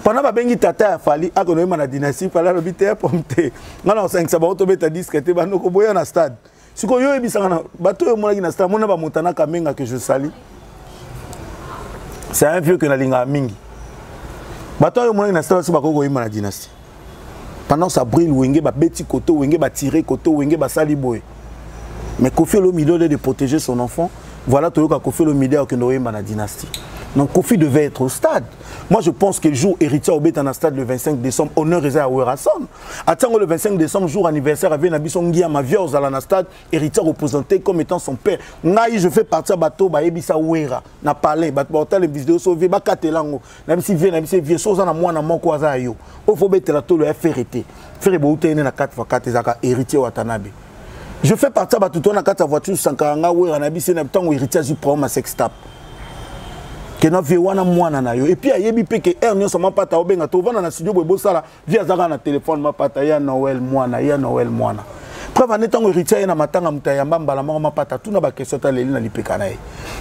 pendant babengi tata ya Fally akende oyemba na dynastie, Fally alobi te pom te, ngai na kosangisa bango tobeta disque te, bandoko boya na stade. Sikoyo yo oyebisanga na bato oyo omonaki na stade, mona bamotana Kamenga que je sali, c'est un vieux que nalingaka mingi. Bato oyo omonaki na stade basi bakoki koyemba na dynastie pendant ça brille? Wenge babeti koto, Wenge batire koto, Wenge basali boye, mais Kofi Olomide, au lieu de protéger son enfant, voilà, toyoka Kofi Olomide akende oyemba na dynastie. Donc Kofi devait être au stade. Moi je pense que le jour héritier obeta na stade le 25 décembre, honneur eza ya Werrason. Atiango le 25 décembre, jour anniversaire ave na biso Ngiama via ozala na stade, héritier représenté comme étant son père. Ngai je fais partie ya bato bayebisa Wera na palais, bato baotala vidéo so vie bakatela yango na bisi vie na bisi vie so oza na mwana moko aza ya yo oyo fo betela tolo ya Ferre te. Ferre bouta ye na 4 x 4 ezalaka héritier Watanabe. Je fais partie ya bato to na kati ya voiture Sankara nga Wera na bisi na ntango héritier azwi problème ya sextape. Ke na vie wana mwana na yo. Et puis ayebi pe ke heure nyonso mapata obenga tovanda na studio boye bosala vie azaka na téléphone mapata ya Noël mwana ya Noël mwana. Preuve ane ntango héritier aye na matanga moto ayamba mbala moko mapata tuna baquestion ata leli na lipeka na ye.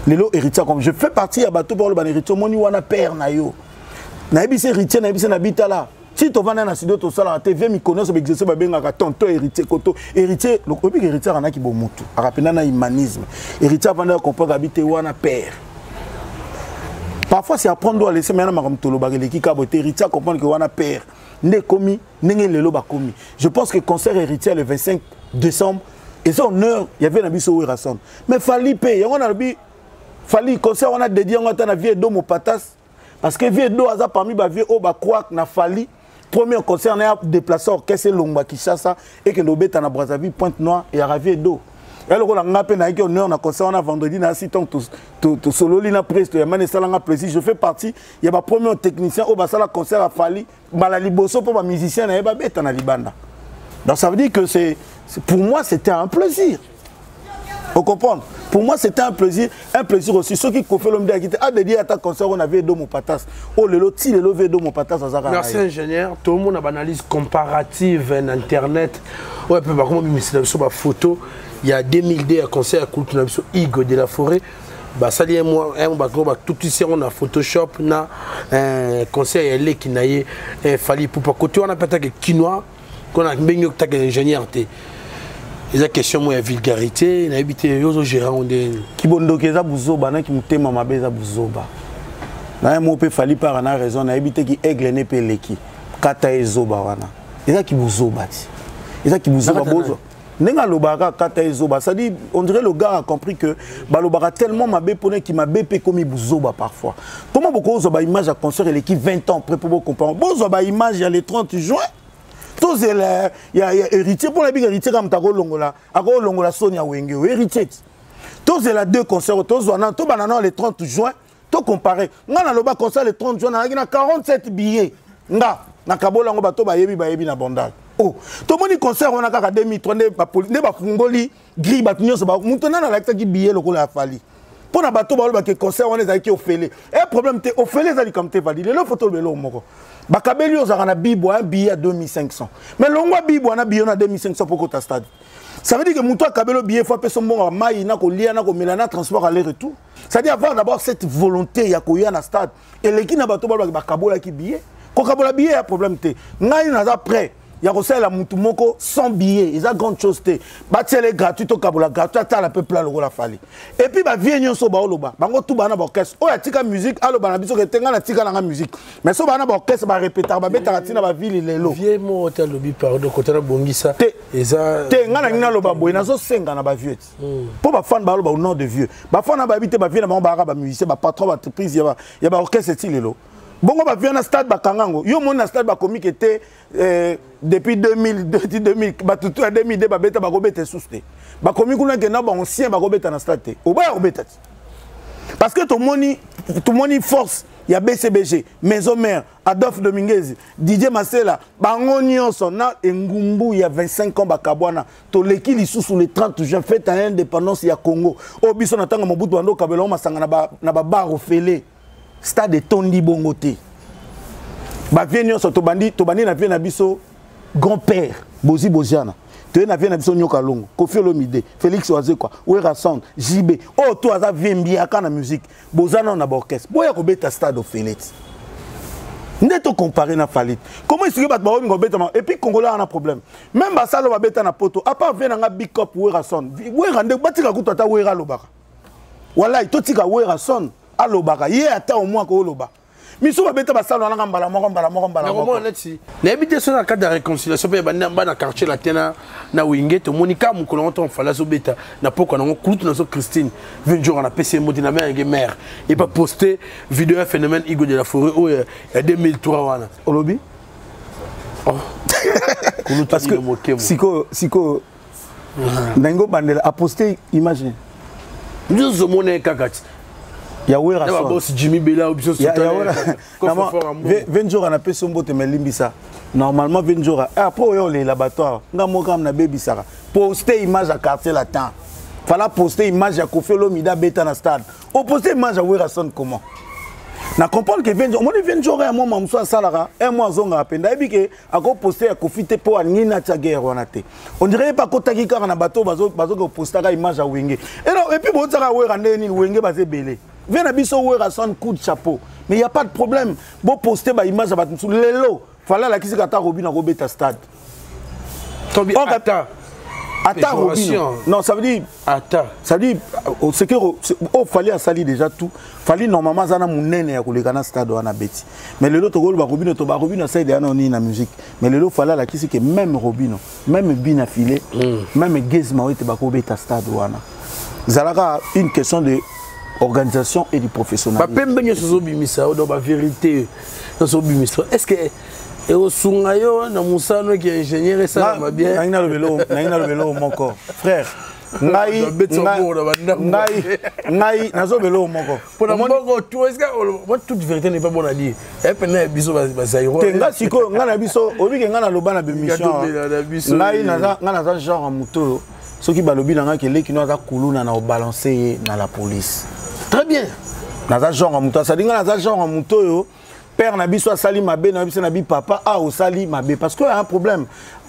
Lelo héritier comme je fais partie ya bato mpe na héritier omoni wana père na yo. Nayebisi héritier nayebisi na bitala ti tovanda na studio tosalaka te vie mikolo nyonso baexerce babengaka tonton héritier koto héritier obiki héritier akanaki bomutu akapenda na humanisme héritier avandaka comprendre abi te wana père parfois c'est apprendre doit laisser maintenant makambo tolobaka eleki kabo te héritier comprendre que wana père nde ekomi ndenge lelo bakomi. Je pense que concert héritier le 25 décembre eza honneur ya vie na biso Werrason. Mais Fally mpe yango nalobi Fally concert wana dédié yango ata na vie Edo Mopatas, parce que vie Edo aza parmi bavie oyo bacroire na Fally. Premier concert na ya déplacer orchestre elongwa Kinshasa ekende obeta na Brazzaville, Pointe Noire, eyaka vie Edo. Ya lokola nga mpe nayaki honneur na concert wana vendredi na asi ntango tosololi na presse toyambani esalanga plaisir. Je fais partie ya bapremier technicien oyo basala concert ya Fally mbala liboso mpo bamusicien na ye babeta na libanda. Donc ça veut dire que c'est pour moi c'était un plaisir. Vous comprenez? Pour moi, c'était un plaisir. Un plaisir aussi. Ceux qui Koffi Olomide a quitté, a dédié à ta concert, on avait Edo Mopatas. Oh, le lot, si le lot, Edo Mopatas, ça sera. Merci, ingénieur. Tout le monde a une analyse comparative en Internet. Ouais, puis, par contre, mais sur ma photo, il y a 2002, un concert à Koutou, Igo de la Forêt. Bah, ça y est, moi, hein, bah, bah, tout ici, on a Photoshop, na, un concert, il y a qui n'a Fally Ipupa. Côté, on a peut-être que Kinois, qu'on a bien que ingénieur, t'es. Eza question moko ya vulgarité, nayebi te yo ozogéra yango ndenge. Kibondoki eza buzoba, naki motema mabe eza buzoba. Na ye moko mpe Fally para na raison, nayebi te ki aigle ne mpe eleki kata ye zoba wana. Eza kibuzoba ti. Eza kibuzoba bozwa. Ndenge alobaka kata ye zoba, c'est-à-dire on dirait le gars a compris que balobaka tellement mabe mpona ki mabe mpe ekomi buzoba parfois. Comment bokozwa ba image ya concert eleki 20 ans après mpo bocomprendre? Bozwa ba image ya le 30 juin tozela ya héritier mpona bika héritier kaka moto akolongola akolongola soni ya wenge oyo héritier ti tozela deux concerts tozwa nano tobanda nano le 30 juin tocompare. Nga naloba concert le 30 juin nazalaki na 47 billets nga nakabola yango bato bayebi bayebi na bandal. Oh, tomoni concert wana kaka 2003 nde bafungoli grille bato nyonso moto nani alakisaki billet lokola ya Fally mpo na bato balobaki concert wana ezalaki ofele e problème te ofele eza likambo te vali lelo foto olobela moko bakabeli oyo ozalaka na bibwa un billet ya 2500 mais longwa bibwa na billet na 2500 mpo kota stade. Ça veut dire que moto akabeli billet fo apesa mbongo ya mai na kolia na komela na transport aller retour. C'est-à-dire avoir d'abord cette volonté ya koya na stade eleki na bato balobaki bakabolaki billet. Kokabola billet ya problème te, ngai naza prêt ya kosalela mutu moko sans billet, eza grande chose te. Batiele gratuit tokabola gratuit atala mpe plan lokola Fally. Et puis bavie nyonso baoloba bango tu bana baorchestre oyo atika musique aloba na biso ke te ngai natika nanga musique mais so bana baorchestre barepetaka babetaka ntina bavili lelo. Vie moko te alobi pardon kota na bongisa te eza te ngai nangi naloba boye nazosenga na bavieux ti mpo bafane baloba au nom de vieux bafane bayebi te bavieux na bango bayaka bamusicien bapatron baentreprise ya baorchestre ti lelo bongo bavieux na stade bakanga yango yo omoni na stade bakomi ke te. Depuis 2000 2000 bato ya 2002 babeta bakobeta esusu te bakomi kuna ke na baancien bakobeta na stade te obaya kobeta ti parce que tomoni tomoni force ya BCBG Maison Mère Adolphe Dominguez Didier Masela bango nyonso na engumbu ya 25 ans bakabwana toleki lisusu le 30 juin fête ya indépendance ya Congo oyo biso na ntango Mobutu bando okabela ngo masanga na babar ofele stade etondi bongo te bavie nyonso tobandi tobandi na vie na biso grand-père Bozi Boziana toye na vie na biso Nyoka Longo Koffi Olomide Félix Wazekwa Wera Sound JB oyo to aza vie mbiaka na musique boza nano na baorchestre boya kobeta stade ofele ti nde tocompare na Fally. Comment esoki bato baolinga kobetama et puis congolais wana problème même basala oyo babeta na poto à part vie na nga big cop Wera Sound Wera nde batika kutu ata Wera alobaka walai totika Wera Sound alobaka ye ata au moins kooloba misu babeta basala wana mbala moko mbala moko mbala moko. Neti nayebi te so na cadre ya réconciliation mpe bana bana quartier latin na wenge tomoni ka mokolo yango ntongo Fally azobeta na pokwa nango kulutu nazo Christine Venjora napesi ye moti na mère mare epa poste video ya phénomène Igo de la Forêt oyo ya 2003 wana. Olobi oh. Kulutu. Parce que sikoyo sikoyo ndenge obandela aposte image. Nyonso omona ye kaka ti ya Wera. Boss Jimmy Bela biso. Venjora napesi yo mbote melimbisa normalement Venjora après oyo olela bato awa nga moko kaka nabebisaka poste image ya quartier latin fala poste image ya Koffi Olomide abeta na stade oposte image ya Werason comment. Na comprendre que Venjo, omoni Venjo ya mwa mosusu asalaka un mois azongaka mpe ndayebi ke akoposte ya Kofi te mpo alingi natia guerre wana te. On dirait ye mpe akotaki kaka na bato bazoki kopostaka image ya Wenge. Et puis botiaka Wera ndenge nini? Wenge baza ebele. Vie na biso Wera son coup de chapeau, mais y a pas de problème boposte baimage ya bato mosusu. Lelo Fally alakisi kata Robino akobeta stade. Tobi ata ata Robino, non, ça veut dire ata ça veut dire c'est que oh, Fally asali déjà tout. Fally normalement aza na monene ya koleka na stade wana beti, mais lelo tokoloba Robino to ba Robino asali déjà na nini na musique, mais lelo Fally alakisi ke même Robino, même Bina Filé, même Gezma oyo ete bakobeta stade wana. Ezalaka une question de organisation et du professionnalisme. Bapembe nyonso ozobimisa yo, donc bavérité nyonso ozobimisa, est ce que ekosunga yo na mosala noki ya ingénieur esalama bien? Nangi naloba eloko moko, frère. Ngai ngai ngai nazoloba eloko moko. Mpona mbongo, toute vérité n'est pas bonne à dire. Epena ya biso bazairo te. Nga sikoyo, ngai na biso obike, ngai naloba na bémission, ngai naza genre ya moto oyo soki balobi na ngai ke leki no aza kuluna, na obalance ye na la police. Très bien. Naza genre ya moto asali, ngai naza genre ya moto oyo père na biso asali mabe na biso na bi papa a osali mabe, parce que y a un problème.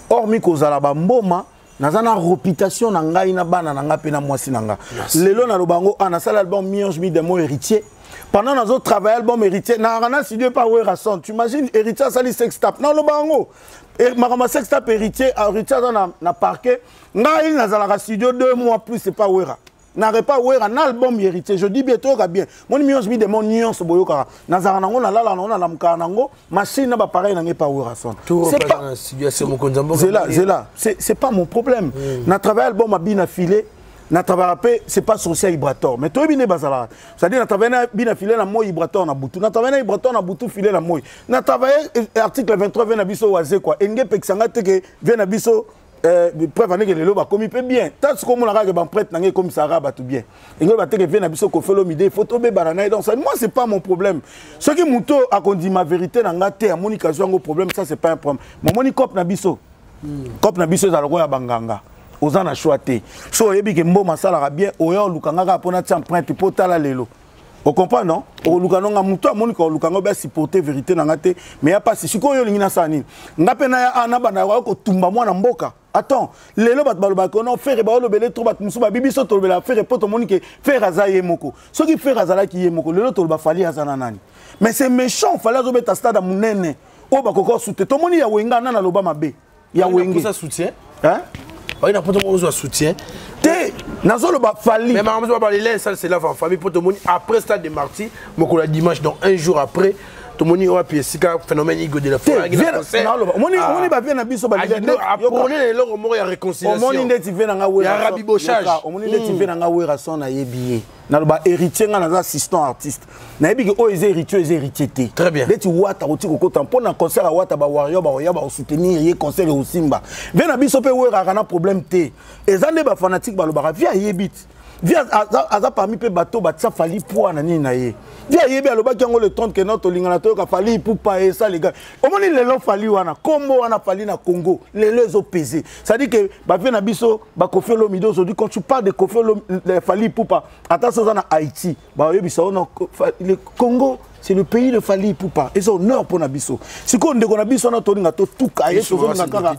Hormis kozala bamboma, naza na réputation na ngai na bana na ngai mpe na mwasi na ngai. Lelo naloba yango, a nasala album Mi-ange Mi-démon Héritier. Pendant nazo travailler album Héritier, nayaka na studio pa Werason. Tu imagines, Héritier asali sextape, naloba yango, makambo ya sextape Héritier, Héritier aza na parquet. Ngai nazalaka studio 2 mois plus, c'est pas Wera narepa Wera na album Héritier. Je dis bien, toyoka bien, moni Mi-ange Mi-démon nyonso boyokaka, nazalaka nango, nalalaka nango, nalamukaka nango, machine na bapareil nango epa Werason. Zela zela, c'est pas mon problème. Na travaille album abina filet, na travaille mpe, c'est pas sorcier Ibrator, mais toyebi nde bazalaka. C'est-à-dire na travaille na Bina Filet na moi, Ibrator na butu, na travaille na Ibrator na butu, filet na moi, na travaille article 23 vie na biso waze quoi. Enge epekisanga te ke vie na biso preuve andenge lelo bakomi mpe bien. Ta sikoyo omonaka ke bamprêtre nange ekomisaka bato bien, engelo bateke vie na biso Koffi Olomide, il faut tobebana na ye. Donc ça, moi, c'est pas mon problème. Soki moto akondima vérité na nga te, amoni kazwa yango problème, ça c'est pas un problème. Momoni cope na biso, cope na biso ezala lokola ya banganga. Oza na choix te. So oyebi ke mboma asalaka bien, oya olukanga kaka mpona tia empreinte mpo tala lelo. Ocomprend? Non, okoluka nonga moto amoni ka oluka ngo basupporte vérité na nga te, mais ya pasi. Sikoyo olingi nasala nini? Nga mpe naya a nabanda ya kotumba mwana mboka. Attends, lelo bato balobaka non, Ferre baolobele trop. Bato mosusu babi biso tolobela Ferre mpo tomoni ke Ferre aza ye moko. Soki Ferre azalaki ye moko, lelo toloba Fally aza na nani? Mais c'est méchant. Fally azobeta stade ya monene oyo bakoka osute. Tomoni ya Wenga, nani aloba mabe ya Wenge? Soutien. Hein? Oyi na poto ozwa soutien. Te, nazoloba Fally. Mais makambo balela esala, c'est la famille, po tomoni après stade de Martyr, mokolo ya dimanche, donc un jour après, tomoni wapi esika phénomène Igo de la Forêt. Omoni bavie na biso. Aprône eloko moko ya réconciliation. Omoni ndeti vie nanga. Ya rabibochage. Omoni ndeti vie nanga Werason, nayebi ye, naloba Héritier, nga naza assistant artiste, nayebi ke oyo eza Héritier, eza Héritier te. Très bien. Ndeti Wata koti kokota mpo na concert ya Wata, bawario baoya baosoutenir ye, concert ekosimba. Vie na biso mpe weraka na problème te. Eza nde bafanatike balobaka. Vie ayebi te, vie aza parmi mpe bato batia Fally poids na nini na ye. Vie ayebi, alobaki yango le 30 ke no tolingana, toyoka Fally Ipupa esaliga. Omoni lelo Fally wana, kombo wana Fally na Congo lelo ezopese. C'est-à-dire que bavie na biso baKoffi Olomide, aujourd'hui quand tu parles de Koffi, Fally Ipupa, ata so oza na Haïti, baoyebisa ono le Congo c'est le pays de Fally Ipupa. Eza honneur mpo na biso. Sikoyo ndeko na biso wana tolinga totuka ye, tozolinga kaka.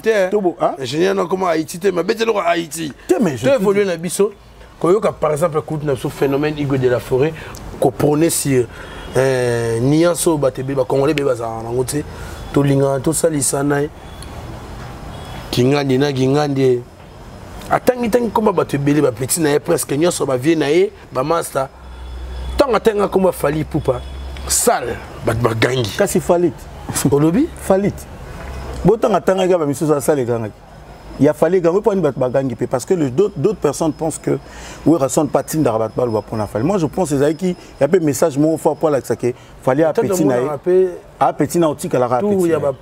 Ingénieur na koma Haïti te, mabeti eloko Haïti. Te, mais to évolue na biso koyoka par exemple kutu na biso phénomène Igo de la Forêt koprône sur nuance oyo bato ebele bacongolais ebele bazalaka nango te. Tolingana, tosalisana ye kingandi na kingandi. Atangi tangi komba bato ebele, bapeti na ye presque nyonso, bavie na ye, bamaster. Ntango atanga komba Fally Ipupa, sale bato bagangi. Kasi Fally. Olobi? Fally botanga atangaki, bamisusu asala ekangaki ya Fally egango mpo ani bato bagangi mpe, parce que d'autres personnes pensent que Werason mpe atindaka bato baloba mpona Fally. Moi je pense ezalaki ya mpe message moko fort mpo alakisa ke Fally apeti na ye. Mpe A petit na otikalaka petit. Ya ba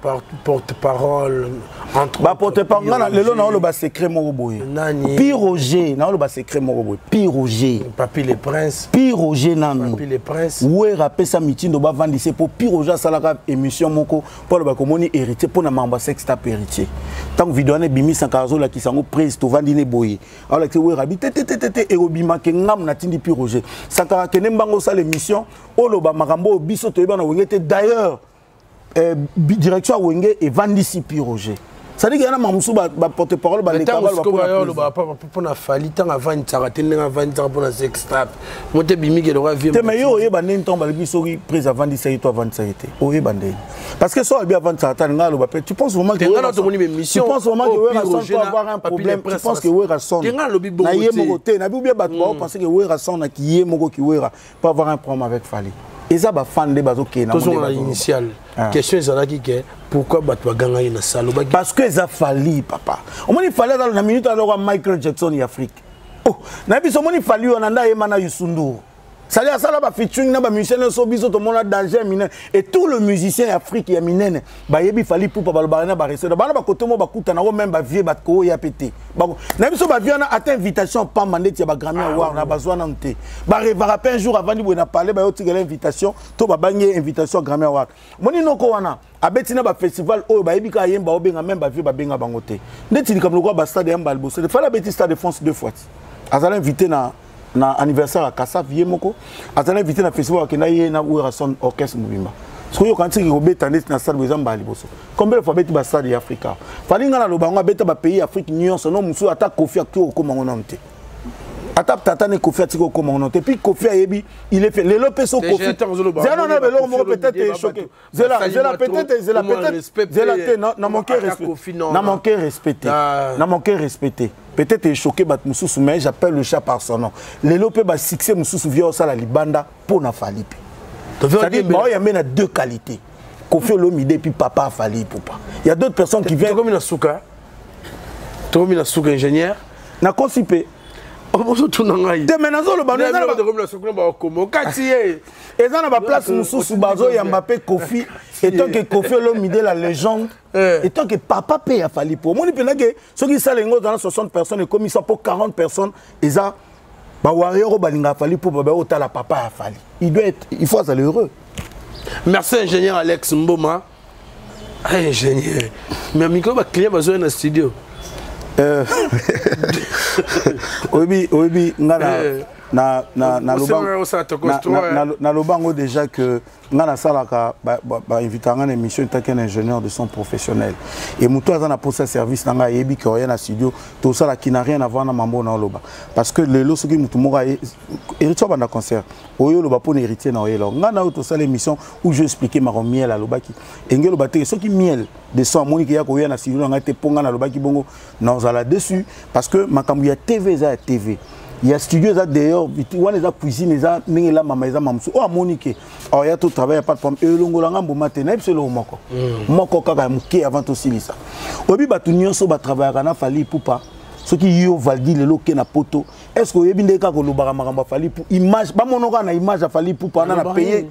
porte parole entre ba porte parole nga lelo na oloba secret moko boye. Nani? Pi Roger, na oloba secret moko boye. Pi Roger. Papi le Prince. Pi Roger nanu. Papi le Prince. Wera pesa mitindo ba vandise po Pi Roger asalaka émission moko po aloba komoni héritier po na mambo sex tape héritier. Tant vidéo wana ebimisaka azolakisa yango prise tovandi ne boye. Alakisi Wera bi te te te te ekobima ke ngam natindi Pi Roger. Sankara kende mbango osala émission oloba makambo oyo biso toyeba na Wenge te. D'ailleurs direction ya Wenge evandisi Pi Roger. C'est-à-dire qu'il y en a mamusu ba porte parole ba leka ba ba pona Fally tanga avandisaka te ndenge avandisaka pona sex tape mote bimiki eloka vie te. Mais yo oyeba ndenge ntango balobi soki prise avandisaki to avandisaki te, oyeba ndenge parce que so alobi avandisaka ta nga aloba pe. Tu penses vraiment que tu penses vraiment que Werrason peut avoir un problème? Tu penses que Werrason na ye moko te na bi ou bien bato bao penser que Werrason na ki ye moko ki Werra peut avoir un problème avec Fally? Eza bafan nde bazokende. Tozonga na initial question ezalaki ke pourquoi bato bagangaki na salle? Parce que eza Fally, papa. Omoni Fally aza na minute alokwa Michael Jackson ya Afrique. Oh, na biso omoni Fally wana nde ayemba na Youssou N'Dour. Sali asala bafeaturing na bamusicien nyonso biso tomona danger ya minene, et tout le musicien ya Afrique ya minene bayebi Fally Ipupa. Balobaka na bareseau bana bakote mo bakutana ngo même bavie bato oya pe te na biso bavie wana ata invitation pamba ndeti ya baGrammy Award na bazwa nanu te. Barêvaka mpe un jour avandi boye na palais, bayotikela invitation to babangi ye invitation ya Grammy Award. Moni noko wana abeti na bafestival oyo bayebi kaka yemba obenga même bavie babenga bango te. Ndeti likambo lokola bastade yamba liboso te, Fally abeti Stade de France deux fois. Azala invité na anniversaire ya Kasaf, ye moko azala invité na festival akenda ye na Werrason, orchestre mobimba. Soki oyoka ntiki kobeta ndeti na stade boye, eza mbala liboso. Combien de fois abeti bastade ya Afrika? Fally, nga naloba yango, abeta bapays ya Afrique nyonso. No mosusu ata Kofi akoki kokóma ngo nano te, ata tata ne Kofi atiki kokóma ngo nano te. Puis Kofi ayebi, il est fait lelo mpe so Kofi zela na beloko moko peut-être echoqué. Zela, zela, peut-être, zela, peut-être, zela te na manqué respect, na manqué respecté, na manqué respecté. Peut-être echoqué bato mosusu, mais j'appelle le chat par son nom. Lelo mpe basuccès mosusu via osala libanda mpo na Fally mpe, c'est-à-dire baoyambe na deux qualités, Kofi Olomide puis papa Fally Ipupa. Il y a d'autres personnes qui viennent. Tokomi na suka, tokomi na suka, ingénieur. Nakosi mpe. Ozotuna ngai. Te, me nazoloba. Okati ye. Eza na baplace mosusu bazoyamba mpe Kofi étant que Kofi Olomide la légende, étant que papa mpe ya Fally. Po omoni mpenza ke soki esala yango ozala 60 personnes ekomisa mpo 40 personnes eza bawarrior oyo balingaka Fally, mpo babai otala papa ya Fally, il doit être, il faut azala heureux. Merci, ingénieur Alex Mboma. Ah, ingénieur, mais mikolo baclient bazoya na studio. Oyebi nga naloba yango déjà que nga nasalaka, bainvita nga na émission etaki un ingénieur de son professionnel, et moto aza na posa service na ngai ayebi ke oya na studio tosala, qui n'a rien à voir na mambo na oloba. Parce que lelo soki motu moko héritier abanda concert oyo oloba mpo na héritier na oyela nga na oyo tosala émission où je expliqué mako Miel alobaki enge oloba te. Soki Miel de son amoniki ya koya na studio na ngai te mpo nga nalobaki bongo, nazala déçu, parce que makambo ya TV eza ya TV, ya studio eza dehors wana, eza cuisine, eza ndenge elambama, eza mamosu oyo amoni ke oya to travail, pas de problème. Elongola mboma te. Nayebi so eloko moko moko kaka ya moke avant tosilisa. Oyebi bato nyonso batravaillaka na Fally Ipupa, soki yo Valdi lelo oke na Poto, est ce que oyebi ndenge kaka olobaka makambo ya Fally? Image bamono kaka na image ya Fally Ipupa wana na paye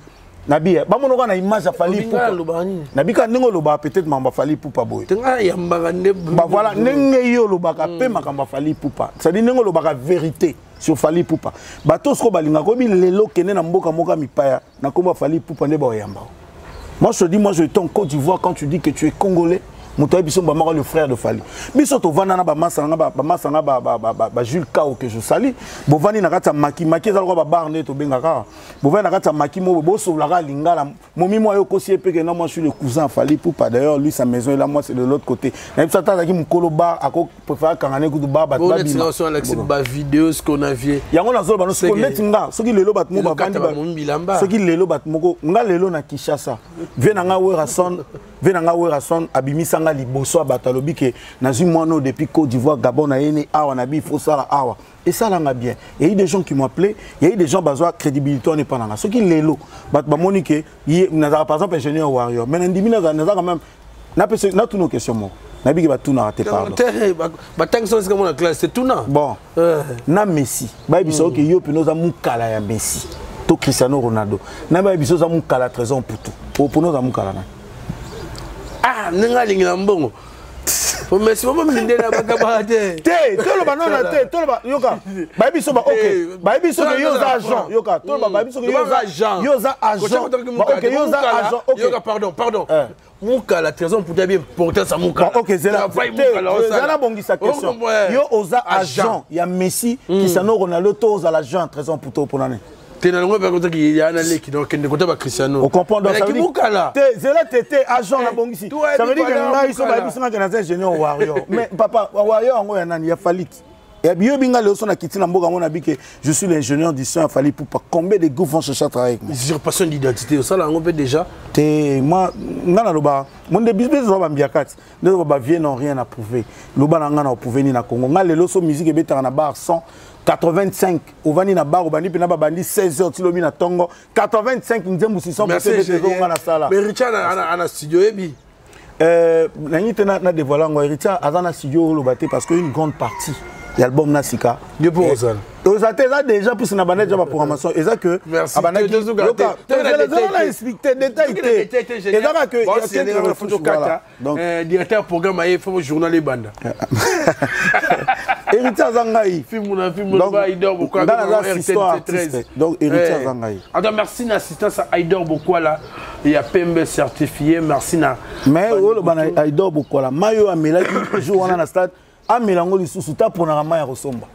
na bi bamono kaka na image ya Fally Ipupa na bika ndenge olobaka peut-être makambo ya Fally Ipupa boye. Ba voilà, ndenge yo olobaka mpe makambo ya Fally Ipupa, c'est-à-dire ndenge olobaka vérité sur Fally Ipupa, bato soko balingaka. Oyebi lelo kende na mboka moko ya mipaya na nkombo ya Fally Ipupa nde baoyamba. Moi je te dis, moi je en Côte d'Ivoire, quand tu dis que tu es congolais, moto ayebi biso bamaka le frère de Fally. Biso tovanda na bamasa nanga, bamasa nga baJules Kao que je sali. Bovandi na kati ya maki maki, eza lokola babar nde tobengaka. Bovandi na kati ya maki mo bosololaka lingala momi mo ayo kosi ye pe ke non, moi je suis le cousin Fally Ipupa. D'ailleurs lui, sa maison est là, moi c'est de l'autre côté. Nayebi so ata azalaki mokolo bar, ako préféré akanga ne kutu bar, bato babima bavideo ce qu'on a vu. Yango nazoloba no siko neti nga soki lelo bato moko bavandi, soki lelo bato moko nga lelo na Kinshasa, vie na nga Werrason, vie na nga Werrason abimisanga liboso ya bato, alobi ke nazwi mwana oyo depuis Côte d'Ivoire, Gabon, na ye ne awa na bi faut sala awa, esalanga bien. Il y a eu des gens qui m'ont appelé, il y a eu des gens bazwa crédibilité wana epa nanga. Soki lelo bato bamoni ke nazala par exemple ingénieur warrior, mais nandimi naza quand même. Napesa natuna question moko, nayebiki batunaka te, pardon. Batangisa esika mona classe te, tuna. Bon, na Messi bayebisa oke yo mpena oza mokala ya Messi to Cristiano Ronaldo, na bayebisa oza mokala Trésor Mputu. Opona oza mukala na. Ah, ndenge alingi na mbongo. Messi mama mindele abakabaka te. Te, toloba nona te, toloba yoka. Bayebi so ba OK. Bayebi so ke yo oza agent, yoka. Toloba bayebi so ke yo oza agent. Yo oza agent. OK, yo oza agent. OK. Yoka pardon, pardon. Mukala trésor mputa bien importance ya mukala. OK, zela. Zela bongisa question. Yo oza agent ya Messi, Cristiano Ronaldo to oza l'agent trésor mputa pona nini? Te na longo mpe kotaki ya na leki donc kende kota ba Cristiano. On comprend donc ça veut dire mukala. Te zela te te agent na bongisi. Ça veut dire que ngai so ba biso nga na ingénieur warrior. Mais papa warrior yango ya nani ya Falit. Et bien binga le son na kiti na mboka mona bi que je suis l'ingénieur du son ya Fally Ipupa. Combien de groupes vont chercher à travailler avec moi? Usurpation d'identité, ça là on peut déjà. Te moi nga na loba mon de business ba mbiakati. Nde ba vieux n'ont rien à prouver. Loba na nga na prouver ni na Congo. Nga lelo so musique ebetaka na bar 100 85 ovandi na bar obandi mpena babandi 16 heures tilobi na ntongo 85 nzembo 600 nga na sala. Mais Richard ana studio yebi. Nangi te na dévoile yango. Richard aza na studio oloba te parce que une grande partie ya album na sika yo mpo ozala oza te, eza déjà puisque na banda déjà baprogrammation eza que abandaki na explique détail te, eza kaka que donc directeur programme aye fo journal ebanda. Héritier aza ngai. Filme na filme ba Aidor Bokwala. Naza assistant artiste, donc héritier aza ngai. Alors merci na assistance à Aidor Bokwala ya pembe certifié, merci na Mais oloba na Aidor Bokwala, mai oyo amelaki jour wana na stade, amela yango lisusu ta ponaka mai ya kosomba.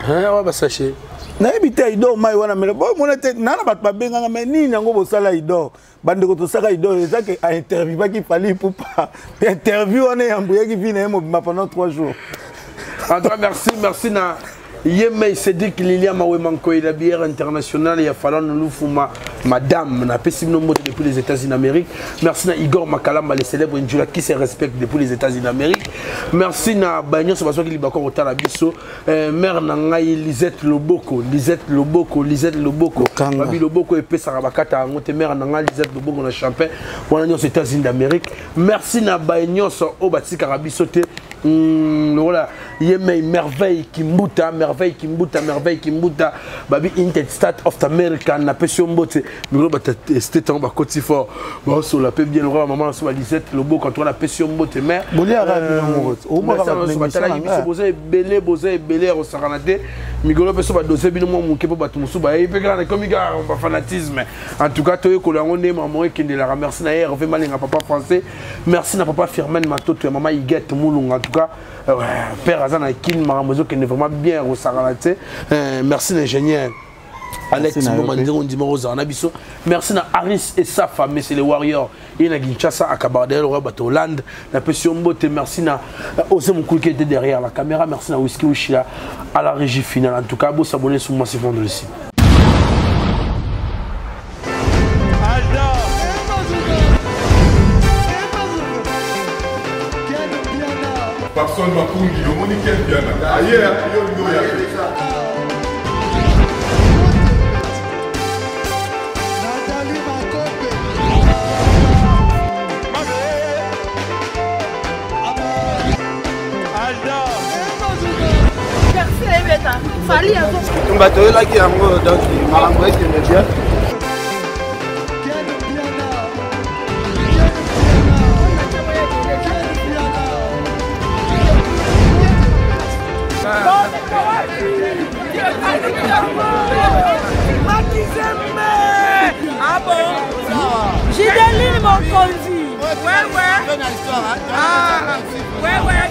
Wa basachet. Nayebi te, Aidor mai wana amela bomona te nana bato babenganga mai nini yango bosala Aidor. Bandeko, tosaka Aidor eza ke ainterviewaki Fally Ipupa, interview wana eyambuyaki vi na ye mobima pendant 3 jours. En tout cas merci, merci na Yemei Cédric Lilian Mawe la bière internationale ya Falon Lufuma madame na pesi bino mbote depuis les États-Unis d'Amérique. Merci na Igor Makalamba le célèbre Njula qui se respecte depuis les États-Unis d'Amérique. Merci na banyo so bazwaki libako kotala biso, mère na ngai Lisette Loboko, Lisette Loboko, Lisette Loboko, babi Loboko epesaka bakata yango te, mère na ngai Lisette Loboko na Champagne wana nyonso États-Unis d'Amérique. Merci na banyo so oyo batikaka biso te. Lokola Yemei Merveille Kimbuta, Merveille Kimbuta, Merveille Kimbuta, babi United States of America, napesi yo mbote. Mikolo bato state yango bakoti fort, baosola mpe bien lokola mama naso ba Lisette Loboko. En tout cas napesi yo mbote mais batalaki biso, boza ebele, boza ebele ya kosakana te. Mikolo mpe so badose bino mwa moke mpo bato mosusu bayebi mpe kaka nakomi kaka bafanatisme. En tout cas toyekola yango nde mama ekendelaka. Merci na ye Hervé Malenga papa français, merci na papa Firmin Matoto ya mama Iguette Mulunga. En tout cas père aza na Kin, makambo ezokende vraiment bien kosakana te. Merci na ingénieur Alex Mboma ndenge ondima kozala na biso. Merci na Aris et Safa, monsieur le warrior ye na Kinshasa akabaka derrière lokola bato Hollande, napesi yo mbote. Merci na Ose Mokulu qui était derrière la caméra, merci na Whisky Ushila à la régie finale. En tout cas bosabonner sur moi, c'est vendredi. Papson Makungi, omoni Ken Piana aye yo ndo ya Tumba toyelaki yango donc makambo ekende bien. Gideline Mokonzi. Ouais, ouais. Ah, ouais, ouais.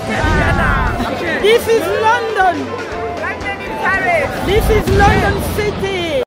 This is London. This is London City.